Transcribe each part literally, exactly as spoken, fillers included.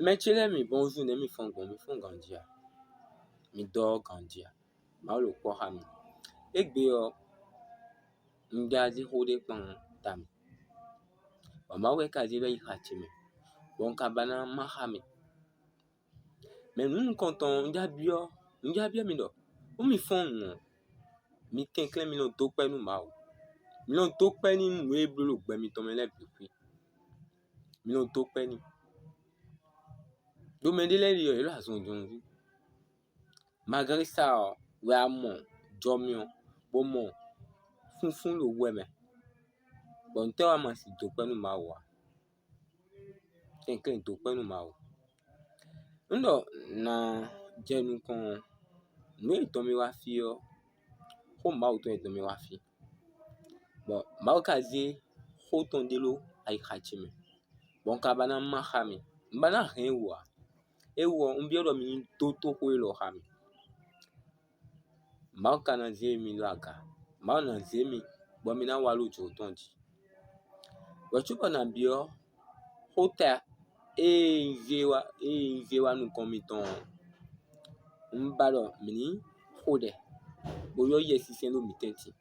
Mɛ ce lɛ́ɛ mi, bonjour, nɛ̌ mi fɔ́n gbɔn? Mi fɔ́n ganjí a? Mi dɔ́ ganjí a? Mawu ɖo kpɔ́ xá mi. Égbé ɔ́, un já zé xó ɖé kpan ta mì, bɔ Mawu wɛ ka zé vɛ́ yi xa ce mɛ, bɔ un ka ba ná má xá mi. Mɛ nǔ nukɔntɔn ɔ́, un já byɔ́, un já byɔ́ mi ɖɔ, nú mi fɔ́n nǔ ɔ́, mi kɛnklɛ́n mi nɔ dó kpɛ́ nú Mawu. Mi nɔ dó kpɛ́ n'i nú nǔ e bló ɖo gbɛ mitɔn mɛ lɛ́ɛ bǐ xwí. Mi nɔ dó kpɛ́ n'i. Ɖo mɛ ɖé lɛ́ɛ ɖi ɔ́, yě ɖo azɔn jɔnjí. Magré sá ɔ́, wɛ a mɔ jɔmyɔ, bó mɔ fúnfún ɖo wɛ mɛ, bɔ ntɛ́ wɛ a ma sixú dó kpɛ́ nú Mawu ǎ? Kɛnklɛ́n dó kpɛ́ nú Mawu. Un ɖɔ nǎ jɛ nukɔn ɔ́, nǔ e dɔn mi wá fí ɔ́, xó Mawu tɔn e dɔn mi wá fí, bɔ Mawu ka zé xó tɔn ɖé ɖó ayixa ce mɛ, bɔ un ka ba ná má xá mi. Un ba ná hɛn ɛ wú ǎ. É wú ɔ́, un byɔ́ ɖɔ mi ní dó tó xó élɔ́ xá mì. Mawu ka ná zé mi ɖó aga. Mawu ná zé mi, bɔ mi ná wá ɖo jǒ tɔn jí. Bɔ cóbɔ nǎ byɔ́ xó ta e un zé wá, e un zé wá nukɔn mitɔn ɔ́, un ba ɖɔ mǐ ní xo ɖɛ, bó ylɔ́ Yɛsinsɛn ɖo mǐ tɛ́ntin.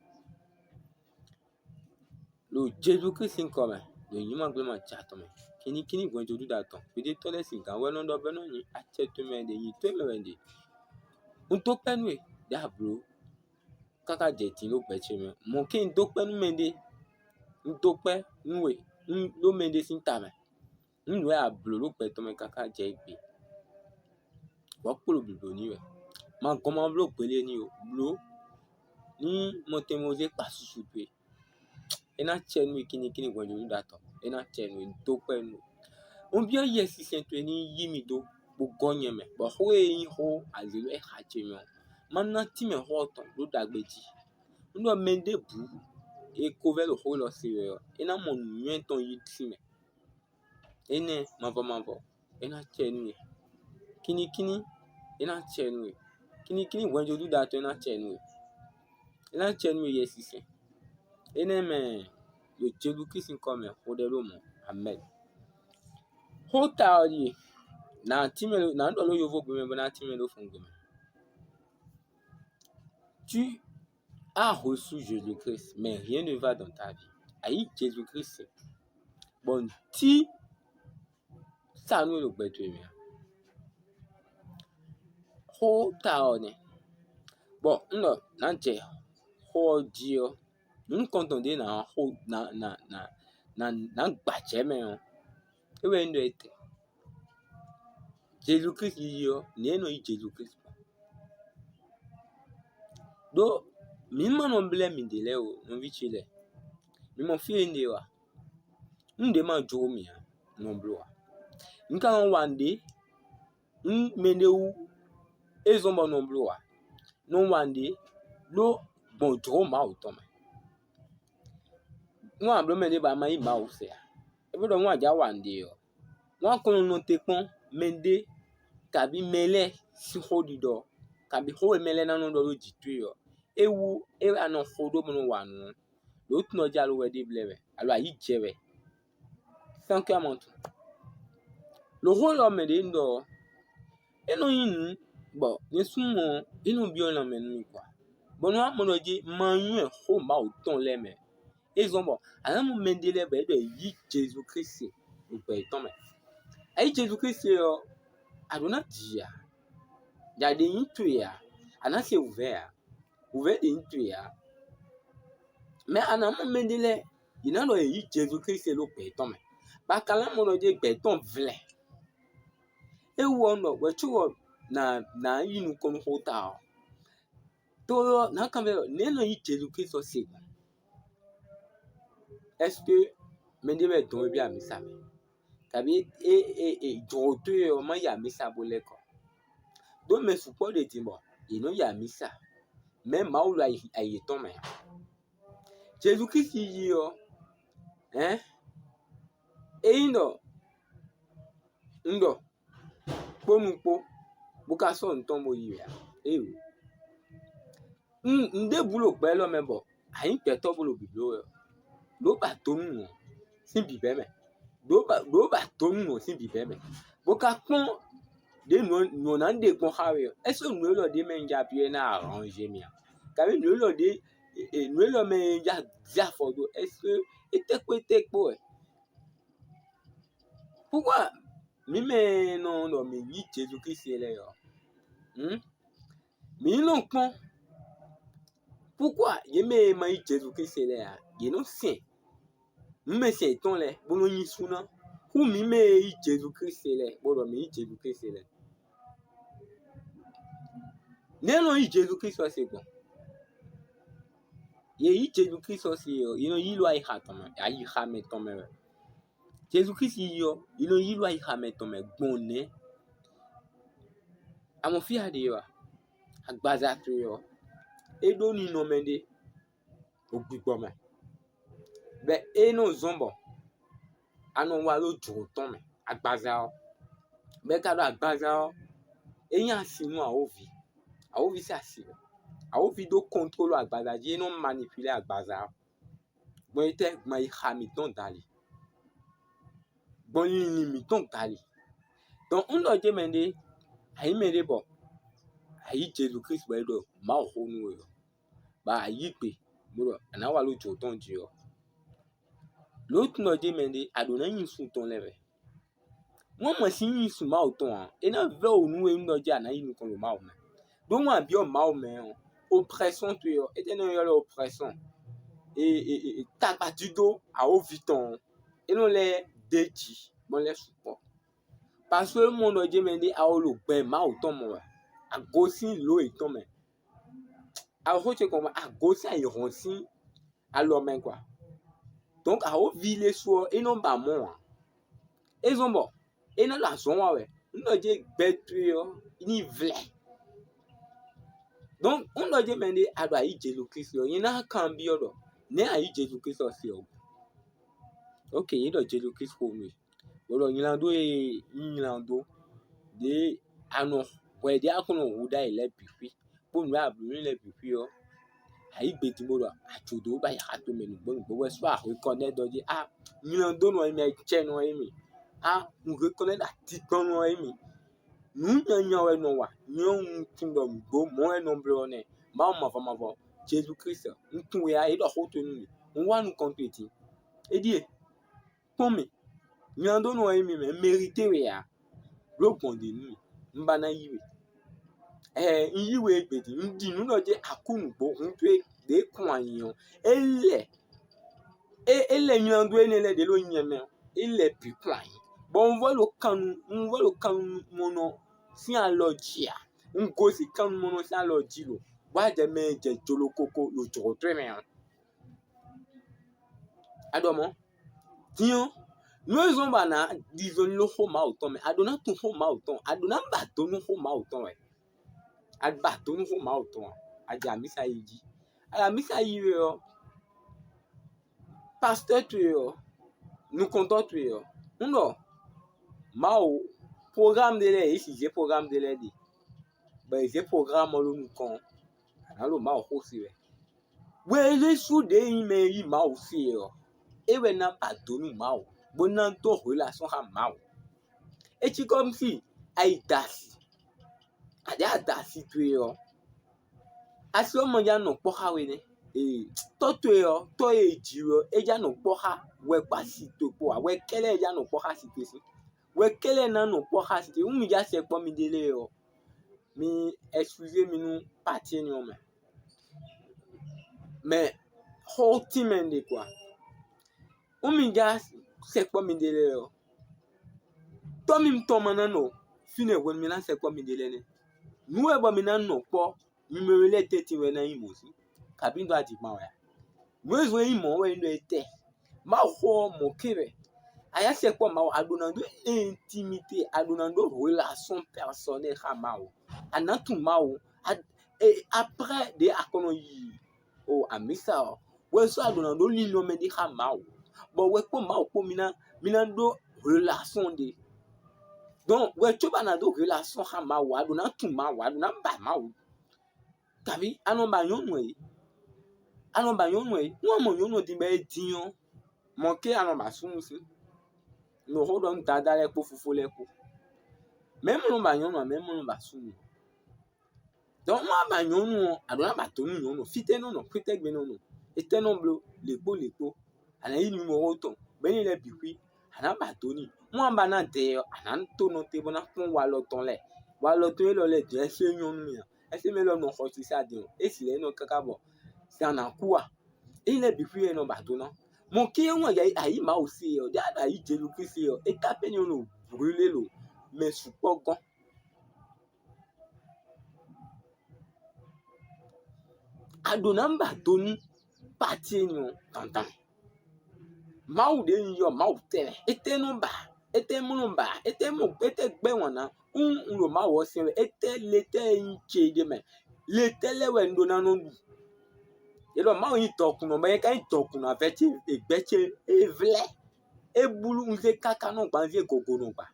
Ɖo Jezu Klísu sín kɔ mɛ, ɖo nyǐmɔ́glɔ́mɔ atɔn mɛ, kinnikínní hwɛndo ɖuɖu atɔn, gbědétɔ́ lɛ́ɛ sín gǎn wɛ nɔ ɖɔ bɔ é nɔ nyi acɛ towe mɛ ɖě, nyi towe mɛ wɛ un ɖe. Un dó kpɛ́ nú we ɖěe a blǒ káká jɛ din ɖó gbɛ ce mɛ. Mɔ̌ kɛ́n un dó kpɛ́ nú mɛɖé, un dó kpɛ́ nú we ɖó mɛɖé sín ta mɛ. Nǔ e a blǒ ɖo gbɛ tɔn mɛ káká jɛ égbé, bɔ kpló blǒ n'i wɛ. Ma gɔn ma bló gbélé n'i ó, blǒ nú mɔtɛnmɔzé kpa susu towe. É ná cɛ nú we kinnikínní hwɛndo ɖo atɔn, é ná cɛ nú we dó kpɛ́ nú we. Un byɔ́ Yɛsinsɛn towe ní yí mi dó, bó gɔ́ nyɛ mɛ, bɔ xó e nyí xó azěɖɔ e xa ce mɛ ɔ́, ma ná tínmɛ xó ɔ́ tɔn ɖó ɖagbe jí. Un ɖɔ mɛ ɖěbǔ e ko vɛ́ ɖo xó élɔ́ se wɛ ɔ́, é ná mɔ nǔnywɛ́ tɔn yí tínmɛ. Énɛ́ mavɔ mavɔ, é ná cɛ nú we. Kinnikínní, é ná cɛ nú we. Kinnikínní hwɛndo ɖuɖu atɔn, é ná cɛ nú we. É ná cɛ nú we Yɛsinsɛn. Énɛ́ mɛ ɖo Jezu Klísu sín kɔ mɛ, xo ɖɛ ɖó mɔ̌. Amɛn. Xó ta ɔ́ ɖíe, nǎ tínmɛ ɖó, nǎ ɖɔ ɖó yovógbe mɛ bɔ ná tínmɛ ɖó fɔngbe mɛ. Tu as reçu Jésus-Christ, mais rien ne va dans ta vie. A yí Jezu Klísu, bɔ nǔtí sa nú we ɖo gbɛ towe mɛ ǎ. Xó ta ɔ́ nɛ́. Bɔ un ɖɔ nǎ jɛ xó ɔ́ jí ɔ́, nǔ nukɔntɔn ɖě nǎ xo nǎ nǎ nǎ nǎ nǎ gbajɛ mɛ ɔ́, é wɛ un ɖɔ etɛ́. Jezu Klísu yi ɔ́, nɛ̌ e nɔ yí Jezu Klísu kpɔ́n? Ɖó mǐ ma nɔ blɛ́ mǐɖée lɛ́ɛ o, nɔví ce lɛ́ɛ. Mi mɔ fí e un ɖe wa? Nǔɖé ma jló mì ǎ, nɔ bló ǎ. Un ka nɔ wa nǔɖé nú mɛɖé wú, é zɔ́n bɔ nɔ bló ǎ. Nɔ wa nǔɖé ɖó gbɔn jlǒ Mawu tɔn mɛ. Nú a blǒ mɛɖé bɔ a ma yí Mawu sɛ ǎ, é vɔ ɖɔ nú a jǎ wa nǔɖé ɔ́, wǎn kɔn nɔ nɔ te kpɔ́n mɛɖé kabí mɛ lɛ́ɛ sín xó ɖiɖɔ, kabí xó e mɛ lɛ́ɛ ná nɔ ɖɔ ɖó jǐ towe ɔ́, é wú é wɛ a nɔ xo ɖó bó nɔ wa nǔ ɔ́, ɖǒ tunɔ jí alo wɛ ɖé blɛ́ wɛ, alo ayǐ jɛ wɛ. Sɛ́nkɛ́ mɔ tɔn. Lǒxó élɔ́ mɛ ɖě un ɖɔ ɔ́, é nɔ nyí nǔ bɔ nyɛ súnnu ɔ́, é nɔ byɔ́ lanmɛ nú mì kɔ ǎ. Bɔ un wá mɔ ɖɔ jí ma nywɛ́ xó Mawu tɔn lɛ́ɛ mɛ. É zɔ́n bɔ a nǎ mɔ mɛɖé lɛ́ɛ bɔ é ɖɔ è yí Jezu Klísu ɖo gbɛ yětɔn mɛ. A yí Jezu Klísu ɔ́, a ɖǒ ná ji ǎ. Ɖa ɖě nyí towe ǎ, a nǎ se wǔvɛ́ ǎ. Wǔvɛ́ ɖě nyí towe ǎ. Mɛ a nǎ mɔ mɛɖé lɛ́ɛ, yě ná ɖɔ è yí Jezu Klísu ɖo gbɛ yětɔn mɛ, bɔ a ka ná mɔ ɖɔ jí gbɛ yětɔn vlɛ. É wú ɔ́, un ɖɔ hwɛ̌ có ɔ́ nǎ nǎ yi nukɔn nú xó ta ɔ́. To ɔ́, nǎ kanbyɔ́ ɖɔ nɛ̌ nɔ yí Jezu Klísu ɔ́ se gbɔn? Ɛ́seke mɛɖé wɛ dɔn e byɔ́ amǐsa mɛ? Kabǐ é é é jɔwɔ̌ towe ɔ́ má yi amǐsa bó lɛ́ kɔ? Ɖó mɛ sukpɔ́ ɖe din bɔ yě nɔ yi amǐsa, mɛ̌ Mawu ɖo ayi yětɔn mɛ ǎ. Jezu Klísu yi ɔ́, hɛ̌n, ényí ɖɔ un ɖɔ kpó nukpó, bó ka sɔ́ nǔ tɔn bó yi wɛ ǎ. Éeǒ. Un un ɖěbǔ ɖo gbɛ élɔ́ mɛ bɔ a nyǐ gbɛtɔ́ bó ɖo bǐbló wɛ ɔ́, ɖǒ ba do nú nǔ ɔ́ sín bǐbɛ́ mɛ. Ɖǒ ba ɖǒ ba do nú nǔ ɔ́ sín bǐbɛ́ mɛ. Bó ka kpɔ́n ɖě nǔ ɔ́ nǔ ɔ́ ná ɖe gbɔn xá we ɔ́, ɛ́sɔ́ nǔ élɔ́ ɖé mɛ un ja byɔ́ ná arrange mì a? Kabí nǔ élɔ́ ɖé nǔ élɔ́ mɛ un ja zé afɔ dó, ɛ́sɔ́ étɛ́ kpó étɛ́ kpó wɛ? Pourquoi mǐ mɛ e nɔ ɖɔ mǐ nyí Jezu Klísu lɛ́ɛ ɔ́, hǔn, mǐ ní nɔ kpɔ́n? Pourquoi yě mɛ e ma nyí Jezu Klísu lɛ́ɛ ǎ, yě nɔ sɛn nǔ mɛ sɛn yětɔn lɛ́ɛ bó nɔ́ nyi sú ná hú mǐ mɛ e nyí Jezu Klísu lɛ́ɛ bó ɖɔ mǐ nyí Jezu Klísu lɛ́ɛ? Nɛ̌ nɔ nyí Jezu Klísu ɔ́ se gbɔn? Yě nyí Jezu Klísu ɔ́ se ɔ́, yě nɔ yí lɔ ayixa tɔn mɛ, ayixa mɛ tɔn mɛ wɛ. Jezu Klísu yi ɔ́, yě nɔ yí lɔ ayixa mɛ tɔn mɛ gbɔn nɛ̌? A mɔ fí a ɖe ɔ́ a? Agbaza towe ɔ́, é ɖó ninɔmɛ ɖé ɖo gbigbɔ mɛ, bɔ é nɔ zɔ́n bɔ a nɔ wá ɖó jlǒ tɔn mɛ. Agbaza ɔ́, bɔ é ka ɖó agbaza ɔ́, é nyí asi nú awǒvi. Awǒvi sín asi wɛ. Awǒvi ɖó kɔntlólu agbaza jí, é nɔ manipulé agbaza ɔ́. Gbɔn étɛ́? Gbɔn ayixa mǐtɔn dali, gbɔn linlin mǐtɔn dali. Dɔn un ɖɔ jɛ mɛ ɖé, a nyǐ mɛ ɖé bɔ a yǐ Jezu Klísu bɔ é ɖɔ Mawu xó nú we ɔ́, bɔ a yǐ gbe bó ɖɔ a nǎ wa ɖó jǒ tɔn jí ɔ́, lǒ tunwun ɖɔ jɛ mɛ ɖé a ɖǒ ná nyi sun tɔn lɛ́ɛ wɛ. Wọ́n mɔ sín nyi sun Mawu tɔn ǎ, é ná vɛ́ wǒ nú we nú ɖɔ jɛ a nǎ yi nukɔn ɖo Mawu mɛ. Ɖó wọ́n a byɔ́ Mawu mɛ ɔ́, oprɛsɔ́n towe ɔ́, étɛ́ nɔ ylɔ́ ɖɔ oprɛsɔ́n? E e e e tagbajídó awǒvi tɔn ɔ́, é nɔ lɛ́ ɖ'é jí bɔ lɛ́ sukpɔ́. Paseke é mɔ ɖɔ jɛ mɛ ɖé a wǒ ɖo gbɛ Mawu tɔn mɔ wɛ, a gosín lǒ yětɔn mɛ. Awǒxo ce kɔn a gosín ayǐhɔ́n sín alɔ mɛ kwa. Donc awǒvi lɛ́ɛ su ɔ́, é nɔ ba mɔ̌ ǎ. É zɔ́n bɔ é nɔ ɖo azɔ̌ wa wɛ. Un ɖɔ jɛ gbɛ towe ɔ́ ní vlɛ́. Donc un ɖɔ jɛ mɛ ɖé a ɖo ayǐ Jezu Klísu ɔ́, nyɛ ná kanbyɔ́ ɖɔ nɛ̌ ayǐ Jezu Klísu ɔ́ se ɔ́? Ok, yě ɖɔ Jezu Klísu xo nú we. Bó ɖɔ nylá dó e un nylá dó ɖě a nɔ hwɛ ɖě a ko nɔ hu ɖ'ayǐ lɛ́ɛ bǐ xwí, kpó nǔ e a blǒ n'i lɛ́ɛ bǐ xwí ɔ́, a yǐ gbe din bó ɖɔ a jǒ dó bɔ a yi xato mɛ nǔgbó nǔgbó wɛ sú a hwekɔ nɛ́ ɖɔ jí a nylá dó nɔ e mɛ cɛ nɔ e mì a un hwekɔ nɛ́ ɖo atigbɔn nɔ e mì. Nǔ nyanya wɛ nɔ wa, nyɛ ɔ́ un tunwun ɖɔ nǔgbó mɔ̌ wɛ nɔ blɔ́ nɛ́. Mawu mavɔ mavɔ, Jezu Klísu, un tunwun we a, é ɖɔ xó towe nú mì. Un wá nukɔn towe din. É ɖíe. Kpɔ́n mì, nylá dó nɔ e mì mɛ, un mérité we ǎ. Bló gbɔn ɖě nú mì, un ba ná yí we. Ɛɛ, un yí we égbé din, un ɖi nǔ ɖɔ jɛ a kú nǔgbó hun towe ɖě kun anyi ɔ́, é lɛ é é lɛ nylá dó énɛ́ lɛ́ɛ ɖě ɖo nyɛ mɛ ɔ́, é lɛ bǐ kun anyi. Bɔ un vɔ ɖo kan nú un vɔ ɖo kannumɔnɔ sín alɔ jí ǎ. Un gosín kannumɔnɔ sín alɔ jí lo, bɔ a jɛ mɛ e jɛ jolo koko ɖo jɔ̌xɔ towe mɛ ɔ́. A ɖɔ mɔ̌? Din ɔ́, nǔ e zɔ́n bɔ a nǎ ɖi zɔnlin ɖó xó Mawu tɔn mɛ, a ɖǒ ná tunwun xó Mawu tɔn, a ɖǒ ná ba do nú xó Mawu tɔn wɛ. A ba do nú xó Mawu tɔn a? A jɛ amǐsa yi jí. A ɖo amǐsa yi wɛ ɔ́, pastɔ́ towe ɔ́, nukɔntɔ́ towe ɔ́, un ɖɔ Mawu programme ɖé lɛ́ɛ, yě si zě programme ɖé lɛ́ɛ ɖe, bɔ yě zě programme ɔ́ ɖó nukɔn ɔ́, a nǎ ɖo Mawu xó se wɛ. Hwe ɖésú ɖě nyí mɛ e yí Mawu se ɔ́, é wɛ ná ba do nú Mawu, bó ná dó hwelásɔ́n xá Mawu. É cí kɔ́ si a yi da asi, a ɖě a da asi towe ɔ́, asi ɔ́ ma ja nɔ kpɔ́ xá we nɛ́. Ee, tɔ́ towe ɔ́, tɔ́ e è ji we ɔ́, é ja nɔ kpɔ́ xá wɛ kpó asi towe kpó ǎ. Wɛ kɛ́lɛ́ é ja nɔ kpɔ́ xá asi towe sín. Wɛ kɛ́lɛ́ ná nɔ kpɔ́ xá asi towe. Nú mi ja sɛkpɔ́ miɖée lɛ́ɛ ɔ́, mi excusez mi nú partie énɛ́ ɔ́ mɛ. Mais xó tínmɛ ɖé kwa. Nú mi ja sɛkpɔ́ miɖée lɛ́ɛ ɔ́, tɔ́ mitɔn ma ná nɔ fínɛ́ hwenu mi ná sɛkpɔ́ miɖée lɛ́ɛ nɛ́. Nǔ wɛ bɔ mi ná nɔ kpɔ́ mi mɛ we lɛ́ɛ tɛ́ntin wɛ ná nyí mɔ̌ sín, kabǐ un ɖó adǐgban wɛ a? Nǔ e zɔ́n é nyí mɔ̌ wɛ un ɖɔ étɛ́? Mawu xó ɔ́ mɔ̌ kɛ́ wɛ. A yá sɛkpɔ́ Mawu, a ɖǒ ná dó intimité, a ɖǒ ná dó relation personnelle xá Mawu. A nǎ tunwun Mawu. A, e, après ɖě a kɔ nɔ yi o amǐsa ɔ́, wɛ sɔ́ a ɖǒ ná ɖó linlɔn mɛ ɖé xá Mawu, bɔ wɛ kpó Mawu kpó mi ná mi ná ɖó relation ɖé. Donc wɛ có ba ná ɖó relation xá Mawu, a ɖǒ ná tunwun Mawu, a ɖǒ ná ba Mawu. Kaví a nɔ ba nyɔ̌nu ɛ, a nɔ ba nyɔ̌nu ɛ, nú a mɔ nyɔ̌nu ɔ́ din bɔ é dín ɔ́, mɔ̌ ké a nɔ ba súnnu sín. Un ɖo xó ɖɔ nú dadá lɛ́ɛ kpó fofó lɛ́ɛ kpó. Mɛ mɔ nɔ ba nyɔ̌nu ǎ, mɛ mɔ nɔ ba súnnu ǎ. Donc, un wá ba nyɔ̌nu ɔ́, a ɖǒ ná ba dǒ nú nyɔ̌nu ɔ́, fítɛ́ nɔ nɔ, fítɛ́ gbe nɔ nɔ, étɛ́ nɔ bló, lě kpó lě kpó, a nǎ yí numero tɔn, bɔ é ní lɛ́ bǐ xwí, a nǎ ba dǒ n'i. Un wá ba ná dɛ ɔ́, a nǎ tó nɔ te bó ná kpɔ́n walɔ tɔn lɛ́ɛ. Walɔ tɔn élɔ́ lɛ́ɛ din, ɛ́ sé nyɔ̌nu mì ǎ, ɛ́ sé mɛ élɔ́ nɔ xɔ sisa din ɔ́, é si lɛ́ nɔ káká bɔ zan ná kú a? É lɛ́ bǐ xwí wɛ é nɔ ba dó ná. Mɔ kí é wɔn ayǐ Mawu se ɔ́, ɖé ayǐ Jezu Klísu se ɔ́, é ká pé nyɔ̌nu brûlé lo mɛ sukpɔ́ gɔ́n. A ɖǒ ná ba do nú pati énɛ́ ɔ́ dandan. Mawu ɖě un yɔ Mawu tɛnmɛ, étɛ́ nɔ ba, étɛ́ mɔ nɔ ba, étɛ́ mɔ, étɛ́ gbɛ́ wǎn ná, un un ɖo Mawu ɔ́ sɛn wɛ, étɛ́ le tɛ́ e nyí ce ɖ'é mɛ, le tɛ́ lɛ́ɛ wɛ un ɖó ná nɔ ɖu? È ɖɔ Mawu nyí dɔkunnɔ, bɔ nyɛ ka nyí dɔkunnɔ avɛ ce, e gbɛ́ ce, e vlɛ́, e blú un zé káká nɔ gban, un zé gogo nɔ gba.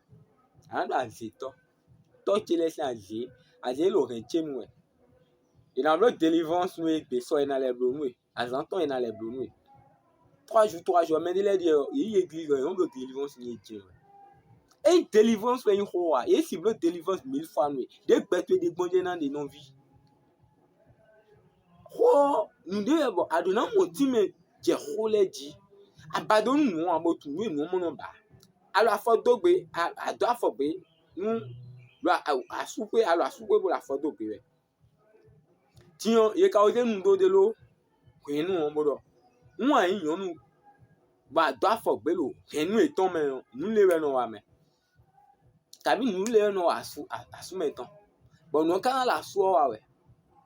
A nǎ ɖo azětɔ́, tɔ́ ce lɛ́ɛ sín azě, azě e ɖo hɛ̌n ce nu wɛ. È nǎ bló délivrance nú we, gbě sɔ è nǎ lɛ́ bló nú we, azǎn tɔn è nǎ lɛ́ bló nú we. Trois jours, trois jours, mɛ ɖé lɛ́ɛ ɖíe ɔ́, yě yi église ɔ́, yě nɔ bló délivrance nú yě jɛ wɛ. Ényí délivrance wɛ nyí xó ɔ́ a, yě si bló délivrance mille fois nú we, ɖě gbɛ towe ɖe gbɔn jɛ́n ná ɖe nɔví. Xó ɔ́, nǔɖé wɛ bɔ a ɖǒ ná mɔ tínmɛ jɛ xó lɛ́ɛ jí. A ba dó nú nǔ ɔ́, a bo tunwun nǔ e nǔ ɔ́ mɔ nɔ ba. A ɖo afɔ dó gbe, a dó afɔ gbe nú ɖo asúxwé, a ɖo asúxwé bó ɖo afɔ dó gbe wɛ. Din ɔ́, yě ka wezé nu ɖó ɖé ló hwɛ̌nnu ɔ́, bó ɖɔ: "Un wǎn nyí nyɔ̌nu, bɔ a dó afɔ gbě ɖo hɛ̌nnu yětɔn mɛ ɔ́, nǔ lě wɛ nɔ wa mɛ." Kabǐ nǔ lě wɛ nɔ wa asú asú mɛ tɔn, bɔ nǔ ɔ́ ka ná ɖo asú ɔ́ wa wɛ.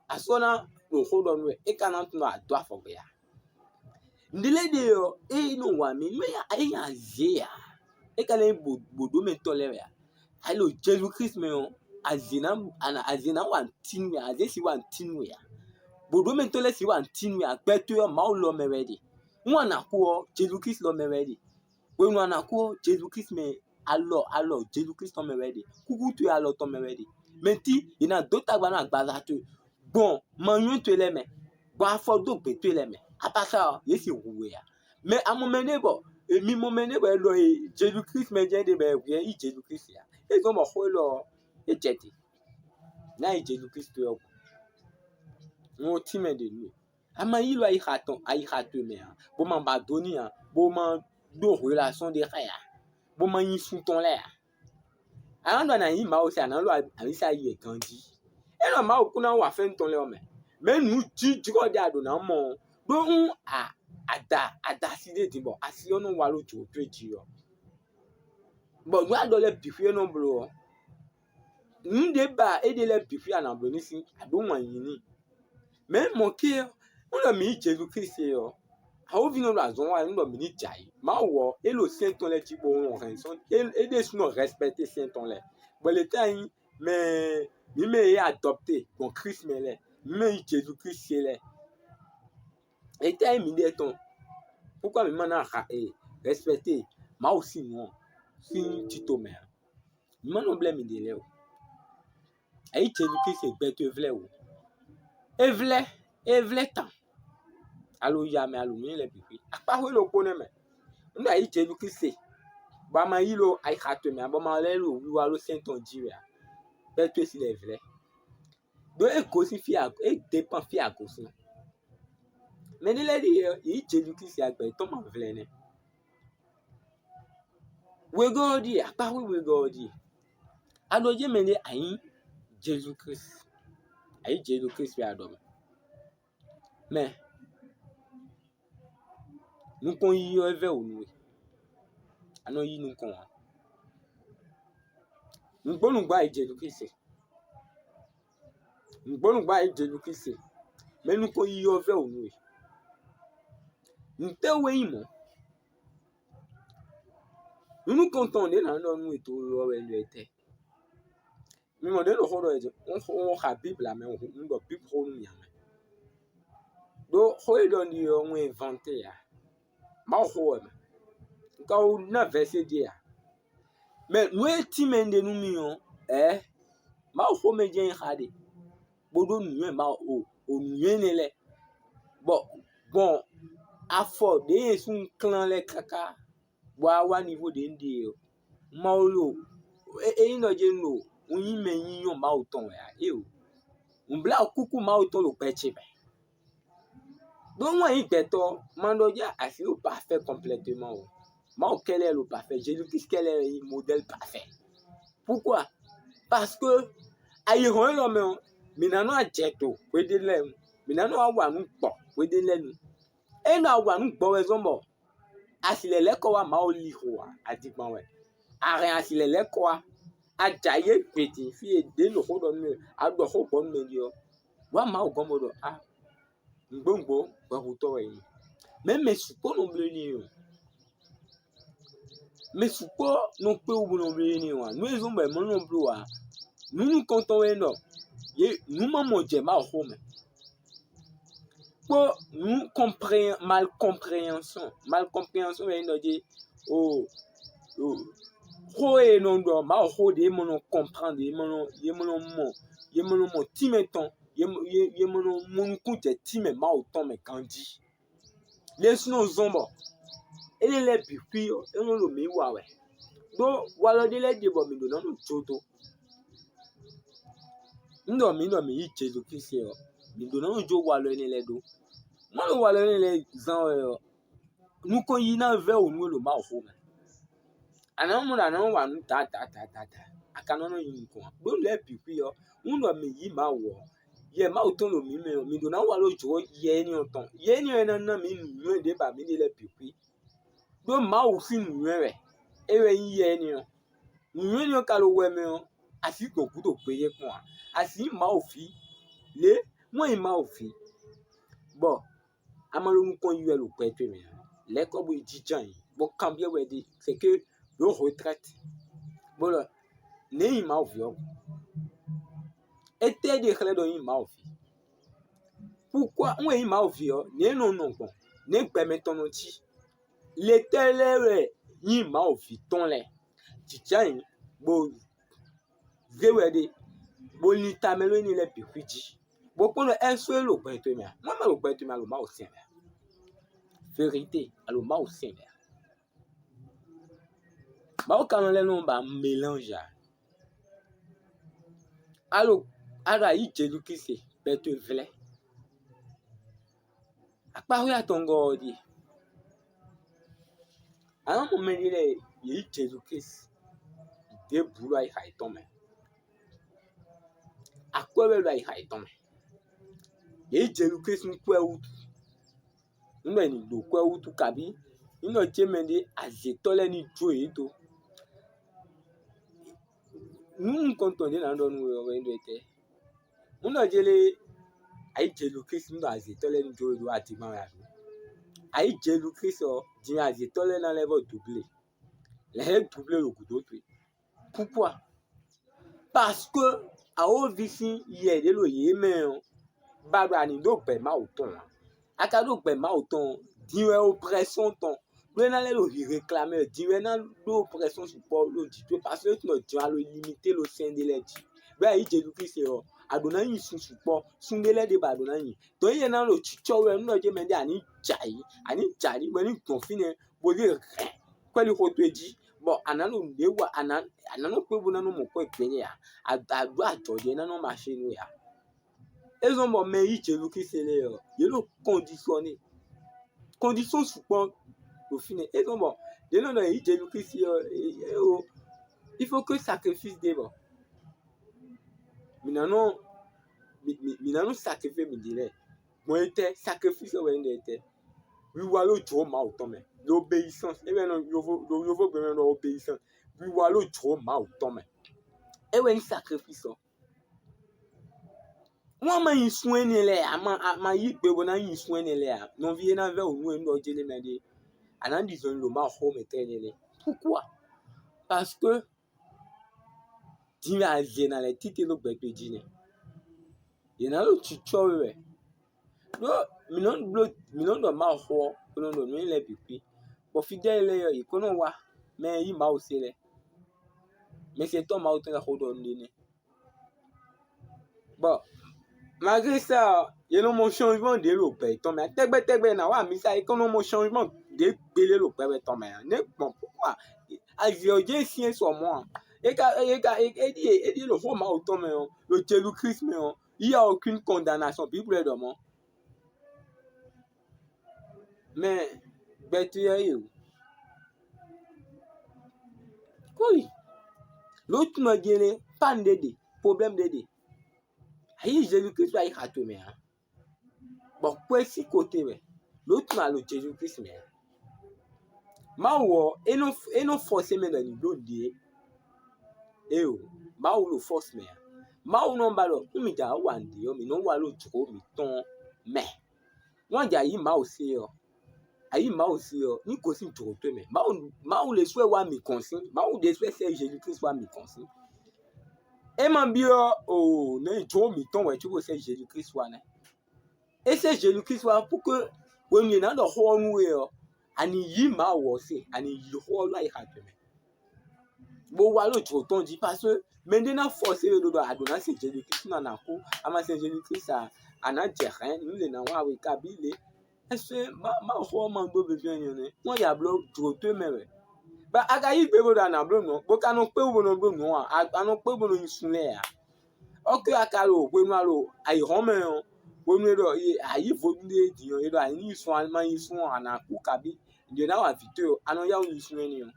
Asú ɔ́ ná ɖo xó ɖɔ nú wɛ, é ka ná tunwun ɖɔ a dó afɔ gbě ǎ. Nǔɖé lɛ́ɛ ɖe ɔ́, é nɔ wa mɛ nú é nya azě ǎ. É ka ná nyí bǒ bǒ ɖó mɛ tɔn lɛ́ɛ wɛ ǎ. A yi ɖo Jezu Klísu mɛ ɔ́, azě ná azě ná wa nǔ tín we ǎ, azě si wa nǔ tín we ǎ. Bǒ ɖó mɛ tɔn lɛ́ɛ si wa nǔ tín we ǎ. Gbɛ towe ɔ́, Mawu lɔ mɛ wɛ é ɖe. Un wǎn nǎ kú ɔ́, Jezu Klísu lɔ mɛ wɛ é ɖe. Hwenu a nǎ kú ɔ́, Jezu Klísu mɛ alɔ alɔ Jezu Klísu tɔn mɛ wɛ é ɖe. Kúkú towe alɔ tɔn mɛ wɛ é ɖe. Mɛ tí è nǎ dó tagba nú agbaza towe gbɔn manyɔ towe lɛ́ɛ mɛ, gbɔn afɔdógbě towe lɛ́ɛ mɛ. Apása ɔ́, yě si hu we ǎ. Mɛ a mɔ mɛ nɛ́ bɔ mi mɔ mɛ nɛ́ bɔ è ɖɔ e Jezu Klísu mɛ jɛ́n ɖe bɔ è hwɛ yí Jezu Klísu ǎ. É zɔ́n bɔ xó élɔ́ ɔ́, é jɛ te. Nǎ yi Jezu Klísu ɔ́ gu. Un ko tínmɛ ɖě nú we. A ma yí lɔ ayixa tɔn ayixa towe mɛ ǎ, bó ma ba do n'i ǎ, bó ma ɖó hwelásɔ́n ɖé xá ɛ ǎ, bó ma nyi sun tɔn lɛ́ɛ ǎ. A nǎ ɖɔ a nǎ nyí Mawu se, a nǎ ɖo awǐsa yi wɛ ganjí. É ɖɔ Mawu kún ná wa fɛ́nú tɔn lɛ́ɛ ɔ́ mɛ. Mɛ nǔ jínjɔ́n ɖé a ɖǒ ná mɔ ɔ́, ɖó ún a a da a da asi ɖé din bɔ asi ɔ́ nɔ wa ɖó jǒ towe jí ɔ́, bɔ nǔ e a ɖɔ lɛ́ɛ bǐ xwí é nɔ bló ɔ́, nǔ ɖě ba éɖée lɛ́ɛ bǐ xwí a nǎ bló n'i sín, a ɖǒ wǎn yí n'i. Mɛ̌ mɔ ké ɔ́, nú ɖɔ mǐ nyí Jezu Klísu ɔ́, awǒvi nɔ ɖo azɔn wa nú ɖɔ mǐ ní jɛ ayǐ. Mawu ɔ́, é ɖo sɛ́n tɔn lɛ́ɛ jí bó nɔ hɛn sɔ́, é ɖésú nɔ rɛspɛkte sɛ́n tɔn lɛ́ɛ. Bɔ lě tɛ́ nyí mɛ mǐ mɛ e adɔpte gbɔn Klísu mɛ lɛ́ɛ, mǐ mɛ nyí Jezu Klísu lɛ́ɛ. Lě tɛ́ nyí mǐɖée tɔn? Pourquoi mǐ ma ná ha e rɛspɛkte Mawu sín nǔ ɔ́ sín tito mɛ ǎ? Mǐ ma nɔ blɛ́ miɖée lɛ́ɛ o. Ayǐ Jezu Klísu e gbɛ towe vlɛ́ o. É vlɛ́, é vlɛ́ tan. Alo ya mɛ alo nǔ lɛ́ɛ bǐ xwé. Akpáxwé ɖokpó nɛ́ mɛ. Un ɖo ayǐ Jezu Klísu e, bɔ a ma yí ɖo ayixa towe mɛ ǎ, bɔ ma lɛ́ ɖo wiwa ɖó sɛ́n tɔn jí wɛ ǎ. Gbɛ towe si lɛ́ vlɛ́. Ɖó é gosín fí a é depán fí a gosín. Mɛ ɖé lɛ́ɛ ɖíe ɔ́, yě yí Jezu Klísu agbɛ yětɔn ma vlɛ́ nɛ́. Wegɔ́ ɔ́ ɖíe, akpáxwé wegɔ́ ɔ́ ɖíe. A ɖɔ jɛ́n mɛɖé a nyǐ Jezu Klísu, a nyǐ Jezu Klísu wɛ a ɖɔ mɛ. Mɛ nukɔn yiyi ɔ́ é vɛ́ wǔ nú we. A nɔ yí nukɔn ǎ. Nǔgbó nǔgbó a nyǐ Jezu Klísu. Nǔgbó nǔgbó a nyǐ Jezu Klísu. Mɛ nukɔn yiyi ɔ́ vɛ́ wǔ nú we. Nǔtɛ́ wú é nyí mɔ̌? Nǔ nukɔntɔn ɖě nǎ ɖɔ nú we tlóló ɔ́ wɛ un ɖɔ etɛ́? Mi mɔ ɖě ɖo xó ɖɔ wɛ, un xo un xa Bíblu ǎ mɛ, un ɖɔ Bíblu xó nú mi ǎ mɛ. Ɖó xó e ɖɔ un ɖi ɔ́, un invante ǎ. Mawu xó wɛ mɛ. Un ka wú ná vɛ̌sé ɖíe ǎ. Mɛ nǔ e tínmɛ un ɖe nú mi ɔ́, ɛ̌, Mawu xomɛ jɛ́n nyí xa ɖe, bó ɖó nǔnywɛ́ Mawu o, o nǔnywɛ́ énɛ́ lɛ́ɛ, bɔ gbɔn afɔ ɖě e súnnu klán lɛ́ɛ káká bɔ a wá nivo ɖě un ɖe ɔ́, Mawu lo é é nyí ɖɔ jɛ́n un ɖo un nyí mɛ nyínyɔ́ Mawu tɔn wɛ ǎ. Éeǒ, un blá kúkú Mawu tɔn ɖo gbɛ ce mɛ. Ɖó wɛn nyí gbɛtɔ́, ma ɖɔ jɛ asi ɖo parfait complètement o. Mawu kɛlɛ ɖo parfait, Jésus Christ kɛlɛ nyí modèle parfait. Pourquoi? Parce que ayihɔn élɔ́ mɛ ɔ́, mǐ ná nɔ ajɛ do hweɖé lɛ́ɛ nu, mǐ ná nɔ wá wa nǔ gbɔ hweɖé lɛ́ɛ nu. É nɔ wa nǔ gbɔ wɛ zɔ́n bɔ asi lɛ́lɛ́ kɔ wá Mawu lixo ǎ, adigban wɛ. A hɛn asi lɛ́lɛ́ kɔ wá, a jǎ yě gbe din fí e ɖě nɔ xó ɖɔ nú mì, a ɖɔ xó gbɔ nú mɛ ɖi ɔ́, wǎ Mawu gɔ́n bó ɖɔ a nǔgbó nǔgbó hwɛhutɔ́ wɛ é nyí. Mɛ̌ mɛ sukpɔ́ nɔ bló énɛ́ ɔ́? Mɛ sukpɔ́ nɔ kpé wú bó nɔ bló énɛ́ ɔ́ ǎ. Nǔ e zɔ́n bɔ è mɔ nɔ bló ǎ. Nǔ nukɔntɔn wɛ é ɖɔ yě nǔ ma mɔ jɛ Mawu xó mɛ. Kpó nǔ compré- mal compréhension, mal compréhension wɛ é ɖɔ jí o o xó e nɔ ɖɔ Mawu xó ɖě mɔ nɔ comprendre, yě mɔ nɔ yě mɔ nɔ mɔ yě mɔ nɔ mɔ tínmɛ tɔn, yě mɔ- yě yě mɔ nɔ mɔ nukún jɛ tínmɛ Mawu tɔn mɛ ganjí. Lě sun nɔ zɔn bɔ énɛ́ lɛ́ɛ bǐ xwí ɔ́, é nɔ ɖo mǐ wa wɛ. Ɖó walɔ ɖé lɛ́ɛ ɖe bɔ mǐ ɖǒ ná nɔ jó dó. Un ɖɔ mǐ ɖɔ mǐ yí Jezu Klísu ɔ́, mǐ ɖǒ ná nɔ jó walɔ énɛ́ lɛ́ɛ ɖó. Má ɖo walɔ énɛ́ lɛ́ɛ zán wɛ ɔ́, nukɔn yí ná vɛ́ wǔ nú we ɖo Mawu xomɛ. A nǎ mɔ ɖɔ a nǎ nɔ wa nǔ dǎdǎdǎdǎ, a ka nɔ nɔ nyi nukɔn ǎ. Ɖó nǔ lɛ́ɛ bǐ xwí ɔ́, un ɖɔ mǐ yí Mawu ɔ́, Yɛ Mawu tɔn ɖo mǐ mɛ ɔ́, mǐ ɖǒ ná wa ɖó jǒ Yɛ énɛ́ ɔ́ tɔn. Yɛ énɛ́ ɔ́ é ná ná mǐ nǔnywɛ́ ɖě ba mǐɖée lɛ́ɛ bǐ xwí. Ɖó Mawu sín nǔnywɛ́ wɛ é wɛ nyí Yɛ énɛ́ ɔ́. Nǔnywɛ́ énɛ́ ɔ́ ka ɖo wɛ mɛ ɔ́, a sǐ gbɔn gǔdo gbeyɛ́ kpɔ́n ǎ. A sǐ nyí Mawu ví, lě wɛn nyí Mawu ví, bɔ a ma ɖo nukɔn yi wɛ ɖo gbɛ towe mɛ ǎ. Lɛ̌ kɔ bo yi jínjɔ́n ayǐ, bó kanbyɔ́ wɛ ɖi, c'est que ɖǒ retraite, bó ɖɔ nɛ̌ nyí Mawu ví ɔ́? Étɛ́ ɖe xlɛ́ ɖɔ nyí Mawu ví? Pourquoi un e nyí Mawu ví ɔ́, nɛ̌ nɔ nɔ gbɔn? Nɛ̌ gbɛ mɛtɔn nɔ cí? Letɛ́ lɛ́ɛ wɛ nyí Mawu ví tɔn lɛ́ɛ? Jǐjǎ nyǐ, bó zé wɛ ɖe, bó lin tamɛ nú énɛ́ lɛ́ɛ bǐ xwí jí, bó kpɔ́n ɖɔ é sɔ́ é ɖo gbɛ towe mɛ a? Má ma ɖo gbɛ towe mɛ a ɖo Mawu sɛn mɛ a? Vérité, a ɖo Mawu sɛn mɛ a? Mawu ka nɔ lɛ́ nɔ ba mélange ǎ. A ɖo a ɖo ayǐ Jezu Klísu bɔ è to vlɛ́. Akpáxwé atɔngɔ́ ɔ́ ɖíe. A nǎ mɔ mɛɖé lɛ́ɛ yě yí Jezu Klísu ɖěbǔ ɖo ayixa yětɔn mɛ. Akwɛ́ wɛ ɖo ayixa yětɔn mɛ. Yě yí Jezu Klísu nú kwɛ́ wútu. Un ɖɔ è nǐ ɖo kwɛ́ wútu kabí un ɖɔ cé mɛɖé azětɔ́ lɛ́ɛ ní jó yě dó. Nǔ nukɔntɔn ɖě nǎ ɖɔ nú we ɔ́ wɛ nyí ɖɔ étɛ́? Un ɖɔ jélé ayǐ Jezu Klísu nú ɖɔ azětɔ́ lɛ́ɛ ní jó we dó adigban wɛ a ɖǒ? Ayǐ Jezu Klísu ɔ́, din azětɔ́ lɛ́ɛ ná lɛ́ vɔ doublé. Lɛ̌ é doublé ɖo gǔdo towe. Pourquoi? Parce que awǒvi sín yɛ ɖě ɖo yě mɛ ɔ́, ba ɖo a nǐ ɖó gbɛ Mawu tɔn ǎ. A ka ɖó gbɛ Mawu tɔn ɔ́, din wɛ oppression tɔn ɖó é ná lɛ́ ɖo hǐ réclamer wɛ, din wɛ ná ɖó oppression sukpɔ́ ɖo jǐ towe, parce que é tunwun ɖɔ din wɛ a ɖo limité ɖo sɛn ɖé lɛ́ɛ jí. Bɔ ayǐ Jezu Klísu ɔ́, a ɖǒ ná nyi sun sukpɔ́, sun ɖé lɛ́ɛ ɖě ba a ɖǒ ná nyi. Dɔ̌n yɛ ná ɖo cícɔ́ wɛ nú ɖɔ jɛ mɛɖé a ní jɛ ayǐ, a ní jɛ ayǐ, bɔ é ní gbɔn fínɛ́, bó ɖe hɛn kwɛ́lixo towe jí, bɔ a nǎ ɖo nǔɖé wa, a nǎ a nǎ nɔ kpé bó ná nɔ mɔ kwɛ́ gbeɖé ǎ, a a ɖó ajɔ̌ ɖé ná nɔ ma ṣe nú we ǎ. É zɔ́n bɔ mɛ e yí Jezu Klísu lɛ́ɛ ɔ́, yě ɖo kɔndisɔ́ n'i. Kɔndisɔ́n sukpɔ́ ɖo fínɛ́. É zɔ́n bɔ yě nɔ ɖɔ yě yí Jezu Klísu ɔ́, é- é- ó, il faut que sacrifice ɖé bɔ mǐ ná nɔ mǐ mǐ- mǐ ná nɔ sacrifice mǐɖée lɛ́ɛ. Gbɔn étɛ́, sacrifice wɛ nyí ɖɔ étɛ́? Wiwa ɖó jǒ Mawu tɔn mɛ, l'obéissance, é wɛ nɔ yovo ɖo yovo gbe mɛ ɖɔ obéissance. Wiwa ɖó jǒ Mawu tɔn mɛ, é wɛ nyí sacrifice ɔ́. Wọ́n ma nyi sun énɛ́ lɛ́ɛ ǎ, ma a ma yí gbe bó ná nyi sun énɛ́ lɛ́ɛ ǎ. Nɔví e ná vɛ́ wǔ nú we nú ɖɔ jélé mɛ ɖé, a nǎ ɖi zɔnlin ɖo Mawu xó mɛ tlɛ́ énɛ́ lɛ́ɛ. Pourquoi? Parce que din wɛ a zě ná lɛ́ títí ɖó gbɛ towe jí nɛ́. Yě ná ɖo cícɔ́ we wɛ. Ɖó mǐ nɔ bló mǐ nɔ ɖɔ Mawu xó ɔ́, bó nɔ ɖɔ nǔ énɛ́ lɛ́ɛ bǐ xwí. Bɔ fidɛ́li lɛ́ɛ ɔ́, yě ko nɔ wá mɛ e yí Mawu se lɛ́ɛ. Mɛsɛntɔ́ Mawu tɔn lɛ́ɛ xó ɖɔ nǔɖé nɛ́. Bɔ malgré ça ɔ́, yě nɔ mɔ changement ɖě ɖo gbɛ yětɔn mɛ. Tɛgbɛ tɛgbɛ ná wa mǐ sa é ko nɔ mɔ changement ɖě gbélé ɖo gbɛ tɔn mɛ ǎ. Nɛ̌ gbɔn pourquoi? Azǐ ɔ́ jɛ́n syɛ́n sɔ mɔ̌ ǎ. É ka é ka é ɖíe é ɖíe ɖo xó Mawu tɔn mɛ ɔ́, ɖo Jezu Klísu mɛ ɔ́, il y a aucune condamnation. Biblu wɛ ɖɔ mɔ̌. Mɛ gbɛtɔ́ ɔ́ yě o. Kóyi, lǒtunɔ jɛ́n lé, panne ɖé ɖe, problème ɖé ɖe. Ayǐ Jezu Klísu ayǐ xa towe mɛ ǎ. Bɔ xwé sín kote wɛ, lǒtunɔ alo Jezu Klísu mɛ ǎ. Mawu ɔ́, é nɔ é nɔ fɔsé mɛ ɖɔ ní bló nǔɖé. Éeǒ, Mawu ɖo fɔ́si mɛ ǎ. Mawu nɔ ba ɖɔ nú mǐ jǎ wa nǔɖé ɔ́, mǐ nɔ wa ɖo jǒ mǐtɔn mɛ. Wọ́n jɛ ayǐ Mawu se ɔ́, ayǐ Mawu se ɔ́, ní gosín jǒ towe mɛ. Mawu Mawu ɖésú wɛ wá mǐ gɔn sín. Mawu ɖésú wɛ sɛ́ Jezu Klísu wá mǐ gɔn sín. É ma byɔ́ o nɛ̌ jǒ mǐtɔn wɛ cóbó sɛ́ Jezu Klísu wá nɛ́. É sɛ́ Jezu Klísu wá pour que hwenu e è nǎ ɖɔ xó ɔ́ nú we ɔ́, a ni yí Mawu ɔ́ se, a ni yí xó ɔ́ ɖó ayixa towe mɛ, bó wá ɖo jǒ tɔn jí, parce que mɛɖé ná fɔsé we ɖo ɖɔ a ɖǒ ná se Jezu Klísu ná ná kú, a ma se Jezu Klísu a, a nǎ jɛ hɛ̌n, nǔ lě ná wa we kabí lě. Ɛsɛ Mawu xó ɔ́ ma ɖó vɛ́vɛ́ nyɔ nɛ́, wọ́n ya bló jǒ towe mɛ wɛ. Ba a ka yí gbe bó ɖo a nǎ bló nǔ ɔ́, bó ka nɔ kpé wú bó nɔ bló nǔ ɔ́ a, a nɔ kpé wú bó nɔ nyi sun lɛ́ɛ ǎ. Ɔ́ ké a ka ɖo hwenu alo ayǐhɔ́n mɛ ɔ́, hwenu e ɖɔ a yí vodún ɖé din ɔ́, è ɖɔ a ní yi sun a ma yi sun ɔ́, a nǎ kú kabí ɖě ná wa vǐ towe ɔ́, a nɔ yá wǔ yi sun énɛ́ ɔ́.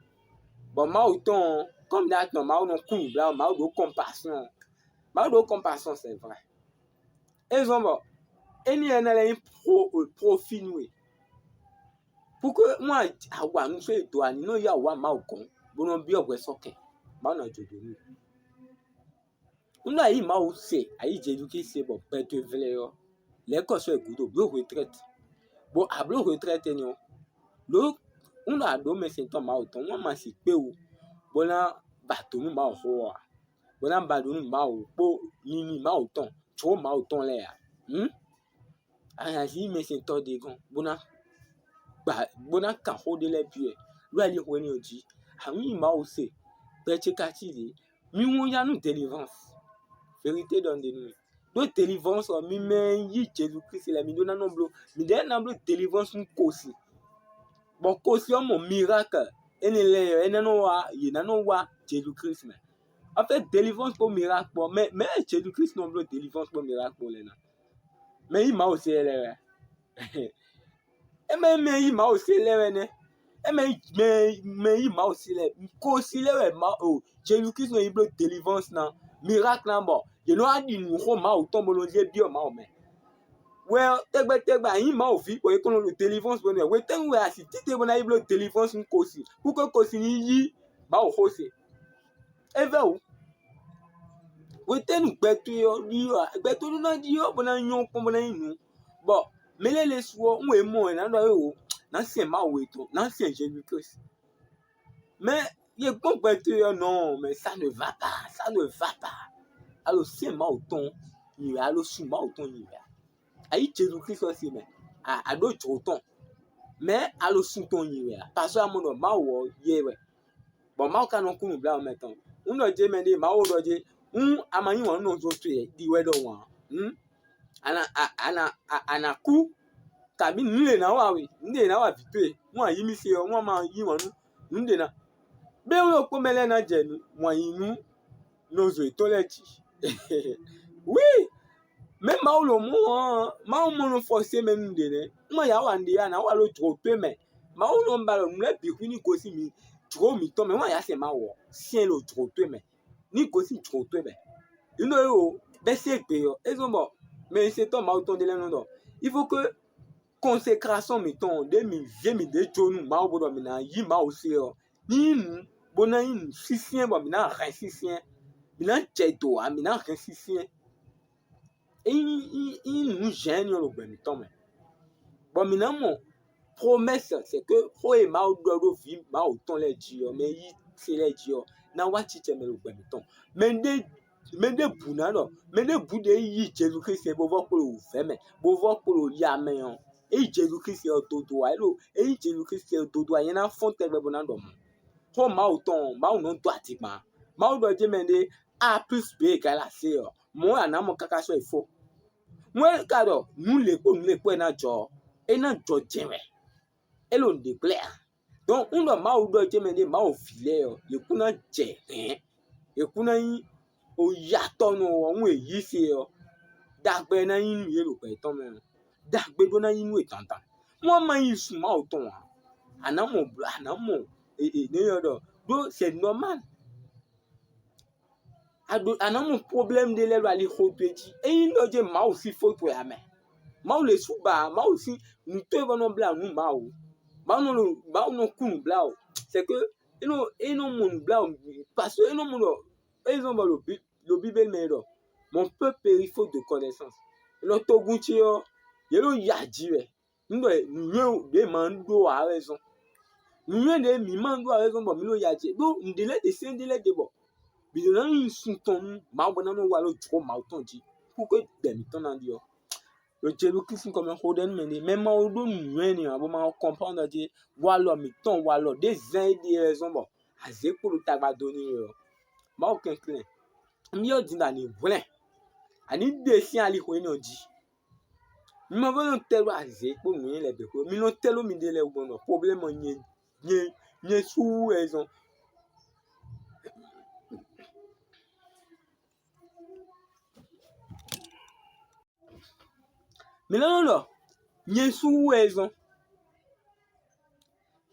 Bɔ Mawu tɔn ɔ́, kɔ́mi ɖé atɔn Mawu nɔ kú nǔbláwǔ, Mawu ɖó kɔnpasɔn. Mawu ɖó kɔnpasɔn c'est vrai. É zɔ́n bɔ éní ɛnɛ lɛ́ɛ nyí profit nú we. Pour que wọ́n a wa nú sɔ́ yi dǒ a ní nɔ yá wǔ wá Mawu gɔ́n, bó nɔ byɔ́ hwɛ sɔ́ kɛn, Mawu ná jǒ dó nú we. Un ɖo ayǐ Mawu se, ayǐ Jezu Klísu se bɔ gbɛtɔ́ vlɛ́ ɔ́, lɛ̌ kɔ sɔ́ ɛ gǔdo, blǒ retraite. Bɔ a blǒ retraite énɛ́ ɔ́, lǒ un ɖo aɖǒ mɛsɛntɔ́ Mawu tɔn, wọ́n ma si kpé wú, bó ná ba dǒ nú Mawu xó ɔ́ ǎ, bó ná ba dǒ nú Mawu kpó linlin Mawu tɔn, jǒ Mawu tɔn lɛ́ɛ ǎ. Hǔn a nǎ zí mɛsɛntɔ́ ɖé gɔ́n, bó ná gba bó ná kan xó ɖé lɛ́ɛ byɔ́ ɛ ɖó ali hwenu ɔ́ jí. Awǐ Mawu se, gbɛ ce ka cí ɖě. Mi wún ya nú délivrance. Vérité ɖɔ un ɖe nú mi. Ɖó délivrance ɔ́, mi mɛ e yí Jezu Klísu lɛ́ɛ, mi ɖó ná nɔ bló, mi ɖɛ́ ná bló délivrance nú kosi. Bɔ kosi ɔ́ mɔ miracle énɛ́ lɛ́ɛ ɔ́, é ná nɔ wá, yě ná nɔ wá Jezu Klísu mɛ. En fait, délivrance kpó miracle kpó, mɛ mɛ Jezu Klísu nɔ bló délivrance kpó miracle kpó lɛ́ɛ ná. Mɛ yí Mawu se lɛ́ɛ wɛ. É mɛ mɛ yí Mawu se lɛ́ɛ wɛ nɛ́. É mɛ mɛ mɛ yí Mawu se lɛ́ɛ. Kosi lɛ́ɛ wɛ Mawu Jezu Klísu nɔ yi bló délivrance ná, miracle ná bɔ yě nɔ wá ɖi nǔ xó Mawu tɔn bó nɔ zé byɔ́ Mawu mɛ. Wɛ ɔ́, tɛgbɛ tɛgbɛ a nyǐ Mawu ví bɔ è ko nɔ ɖo délivrance bó nɛ́. Hwetɛ́nu wɛ a si títí bó ná yi bló délivrance nú kosi, kúkú kosi ní yí Mawu xó se. É vɛ́ wǔ. Hwetɛ́nu gbɛ towe ɔ́ ɖi ɔ́, gbɛ towe ɖó ná ɖi ɔ́ bó ná nyɔ́ kpɔ́n bó ná nyí nǔ. Bɔ mɛ lɛ́ɛ lɛ́ɛ su ɔ́, un e mɔ è nǎ ɖɔ é o, nǎ sɛn Mawu etɔn, nǎ sɛn Jezu Klísu. Mɛ ye gbɔn gbɛ towe ɔ́ nɔ, mɛ ça ne va pas, ça ne va pas. Alo sɛn Mawu tɔn nyi wɛ, alo su Mawu tɔn nyi wɛ. A yí Jezu Klísu ɔ́ se mɛ, a ɖó jǒ tɔn. Mɛ alo su tɔn nyi wɛ a? Parce que a mɔ ɖɔ Mawu ɔ́ yɛ wɛ. Bɔ Mawu ka nɔ kú nǔbláwǔ mɛtɔn. Un ɖɔ jé mɛ ɖé, Mawu ɖɔ jé, un a ma nyí wǎn nɔ zo towe ɖi wɛ ɖɔhun ǎ. Un a nǎ a a nǎ a a nǎ kú. Kabí nǔ e ná wa we, nǔ e ná wa vǐ towe, un a yí mi se ɔ́, un a ma yí wǎn nú nǔ ɖé ná. Bɛ́ wú ɖokpó mɛ lɛ́ɛ ná jɛ wǎn yí nú nɔzo yětɔn lɛ́ɛ jí. Wí, mɛ Mawu lɔ mɔ ɔ́, Mawu mɔ nɔ fɔ sé mɛ nú ɖě nɛ́. Un ma yǎ wa nǔɖé ǎ, nǎ wa ɖó jǒ towe mɛ. Mawu nɔ ba ɖɔ nǔ lɛ́ɛ bǐ xwí ní gosín mi jǒ mǐtɔn mɛ. Un ma yǎ sɛn Mawu ɔ́, syɛ́n ɖo jǒ towe mɛ. Ní gosín jǒ towe mɛ. Nǔ ɖo é o, bɛ́ sé gbe ɔ́, é zɔ́n bɔ mɛ e se tɔ́ Mawu tɔn ɖé lɛ́ɛ nɔ ɖɔ, il faut que consécration mǐtɔn ɖě mǐ zé mǐ ɖě jó nú Mawu bó ɖɔ mǐ ná yí Mawu se ɔ́, ní nyí nǔ bó ná nyí nǔ syɛ́nsyɛ́n bɔ mǐ ná hɛn syɛ́nsyɛ́n, mǐ ná jɛ dǒ ǎ, mǐ ná hɛn syɛ́nsyɛ́n. É nyí é nyí nǔ zɛ̌n énɛ́ ɔ́ ɖo gbɛ mǐtɔn mɛ, bɔ mǐ ná mɔ promesse, c'est que xó e Mawu ɖɔ ɖó vǐ Mawu tɔn lɛ́ɛ jí ɔ́, mɛ yí se lɛ́ɛ jí ɔ́, ná wá acɛ mɛ ɖo gbɛ mǐtɔn. Mɛ ɖé mɛ ɖěbǔ ná ɖɔ mɛ ɖěbǔ ɖě yí Jezu Klísu bó vɔ́ kpo ɖo wǔvɛ́ mɛ, bó vɔ́ kpo ɖo ya mɛ ɔ́, é yí Jezu Klísu ɔ́ dodó ǎ, é ɖo é yí Jezu Klísu ɔ́ dodó ǎ, nyɛ ná fɔ́n tɛgbɛ bó ná ɖɔ mɔ̌. Xó Mawu tɔn ɔ́, Mawu nɔ dó adǐgban. Mawu ɖɔ jɛ́n mɛ ɖé A plus B égale C ɔ́, mɔ̌ wɛ a nǎ mɔ káká sɔ́ yi fó. Nú é ka ɖɔ nǔ lě kpó nǔ lě kpó e ná jɔ ɔ́, é ná jɔ jɛ́n wɛ. É ɖo nǔɖé gblɛ́ ǎ. Donc un ɖɔ Mawu ɖɔ jɛ́n mɛ ɖé Mawu ví lɛ́ɛ ɔ́, yě kún ná jɛ hɛ̌n. È kún ná nyí oyatɔ́nɔ ɔ́, nú è yí se ɔ́, ɖagbe ná nyí nú yě ɖo gbɛ yětɔn mɛ ɔ́, ɖagbe ɖó ná nyí nú è dandan. Wọ́n ma nyí sun Mawu tɔn ǎ. À nǎ mɔ, à nǎ mɔ è è nɛ́ ylɔ́ ɖɔ ɖó c'est normal. A ɖo a nǎ mɔ problème ɖé lɛ́ɛ ɖo ali xo towe jí. Ényí ɖɔ jɛ Mawu sín fó towe ǎ mɛ. Mawu lě sú ba Mawu sín nǔ towe vɔ nɔ blá nǔ Mawu. Mawu nɔ Mawu nɔ kú nǔ blá o. C'est que é nɔ é nɔ mɔ nǔ blá o, parce que é nɔ mɔ ɖɔ é zɔn bɔ ɖo Bíbélì mɛ ɖɔ mon peuple périt faute de connaissance. È nɔ togun ce ɔ́, yě ɖo ya ji wɛ. Un ɖɔ nǔnywɛ́ ɖě ma un ɖó ǎ wɛ zɔ́n. Nǔnywɛ́ ɖě mǐ ma un ɖó ǎ wɛ zɔ́n bɔ mǐ ɖo ya jɛ ɖó nǔɖé lɛ́ɛ ɖě sɛ́n ɖé lɛ́ɛ ɖě bɔ mǐ ɖó ná nyí sun tɔn nú Mawu bɔ ná nɔ wa ɖó jǒ Mawu tɔn jí kúkú gbɛ mǐtɔn ná ɖi ɔ́. Ɖo Jezu Klísu kɔn mɛ xo ɖɛ nú mɛ ɖé mɛ ma wo ɖó nǔnywɛ́ ni ǎ bó ma kɔnpɔ́n ɖɔ jí walɔ mǐtɔn walɔ ɖě zɛ́n é ɖe wɛ zɔ́n bɔ azě kpo ɖo tagba dó n'i wɛ ɔ́. Mawu kɛnklɛ́n, un byɔ́ din ɖɔ a nǐ hwlɛ́n, a nǐ ɖe sín alixo énɛ́ ɔ́ jí. Mi ma vɔ́ nɔ tɛ́ ɖó azě kpó nǔ nyí lɛ́ɛ bǐ xwé. Mi nɔ tɛ́ ɖó miɖée lɛ́ɛ wú gbɔn ɖɔ problème ɔ́ nyɛ nyɛ nyɛ sú wú wɛ zɔn. Mi nɔ nɔ ɖɔ nyɛ sú wú wɛ zɔn.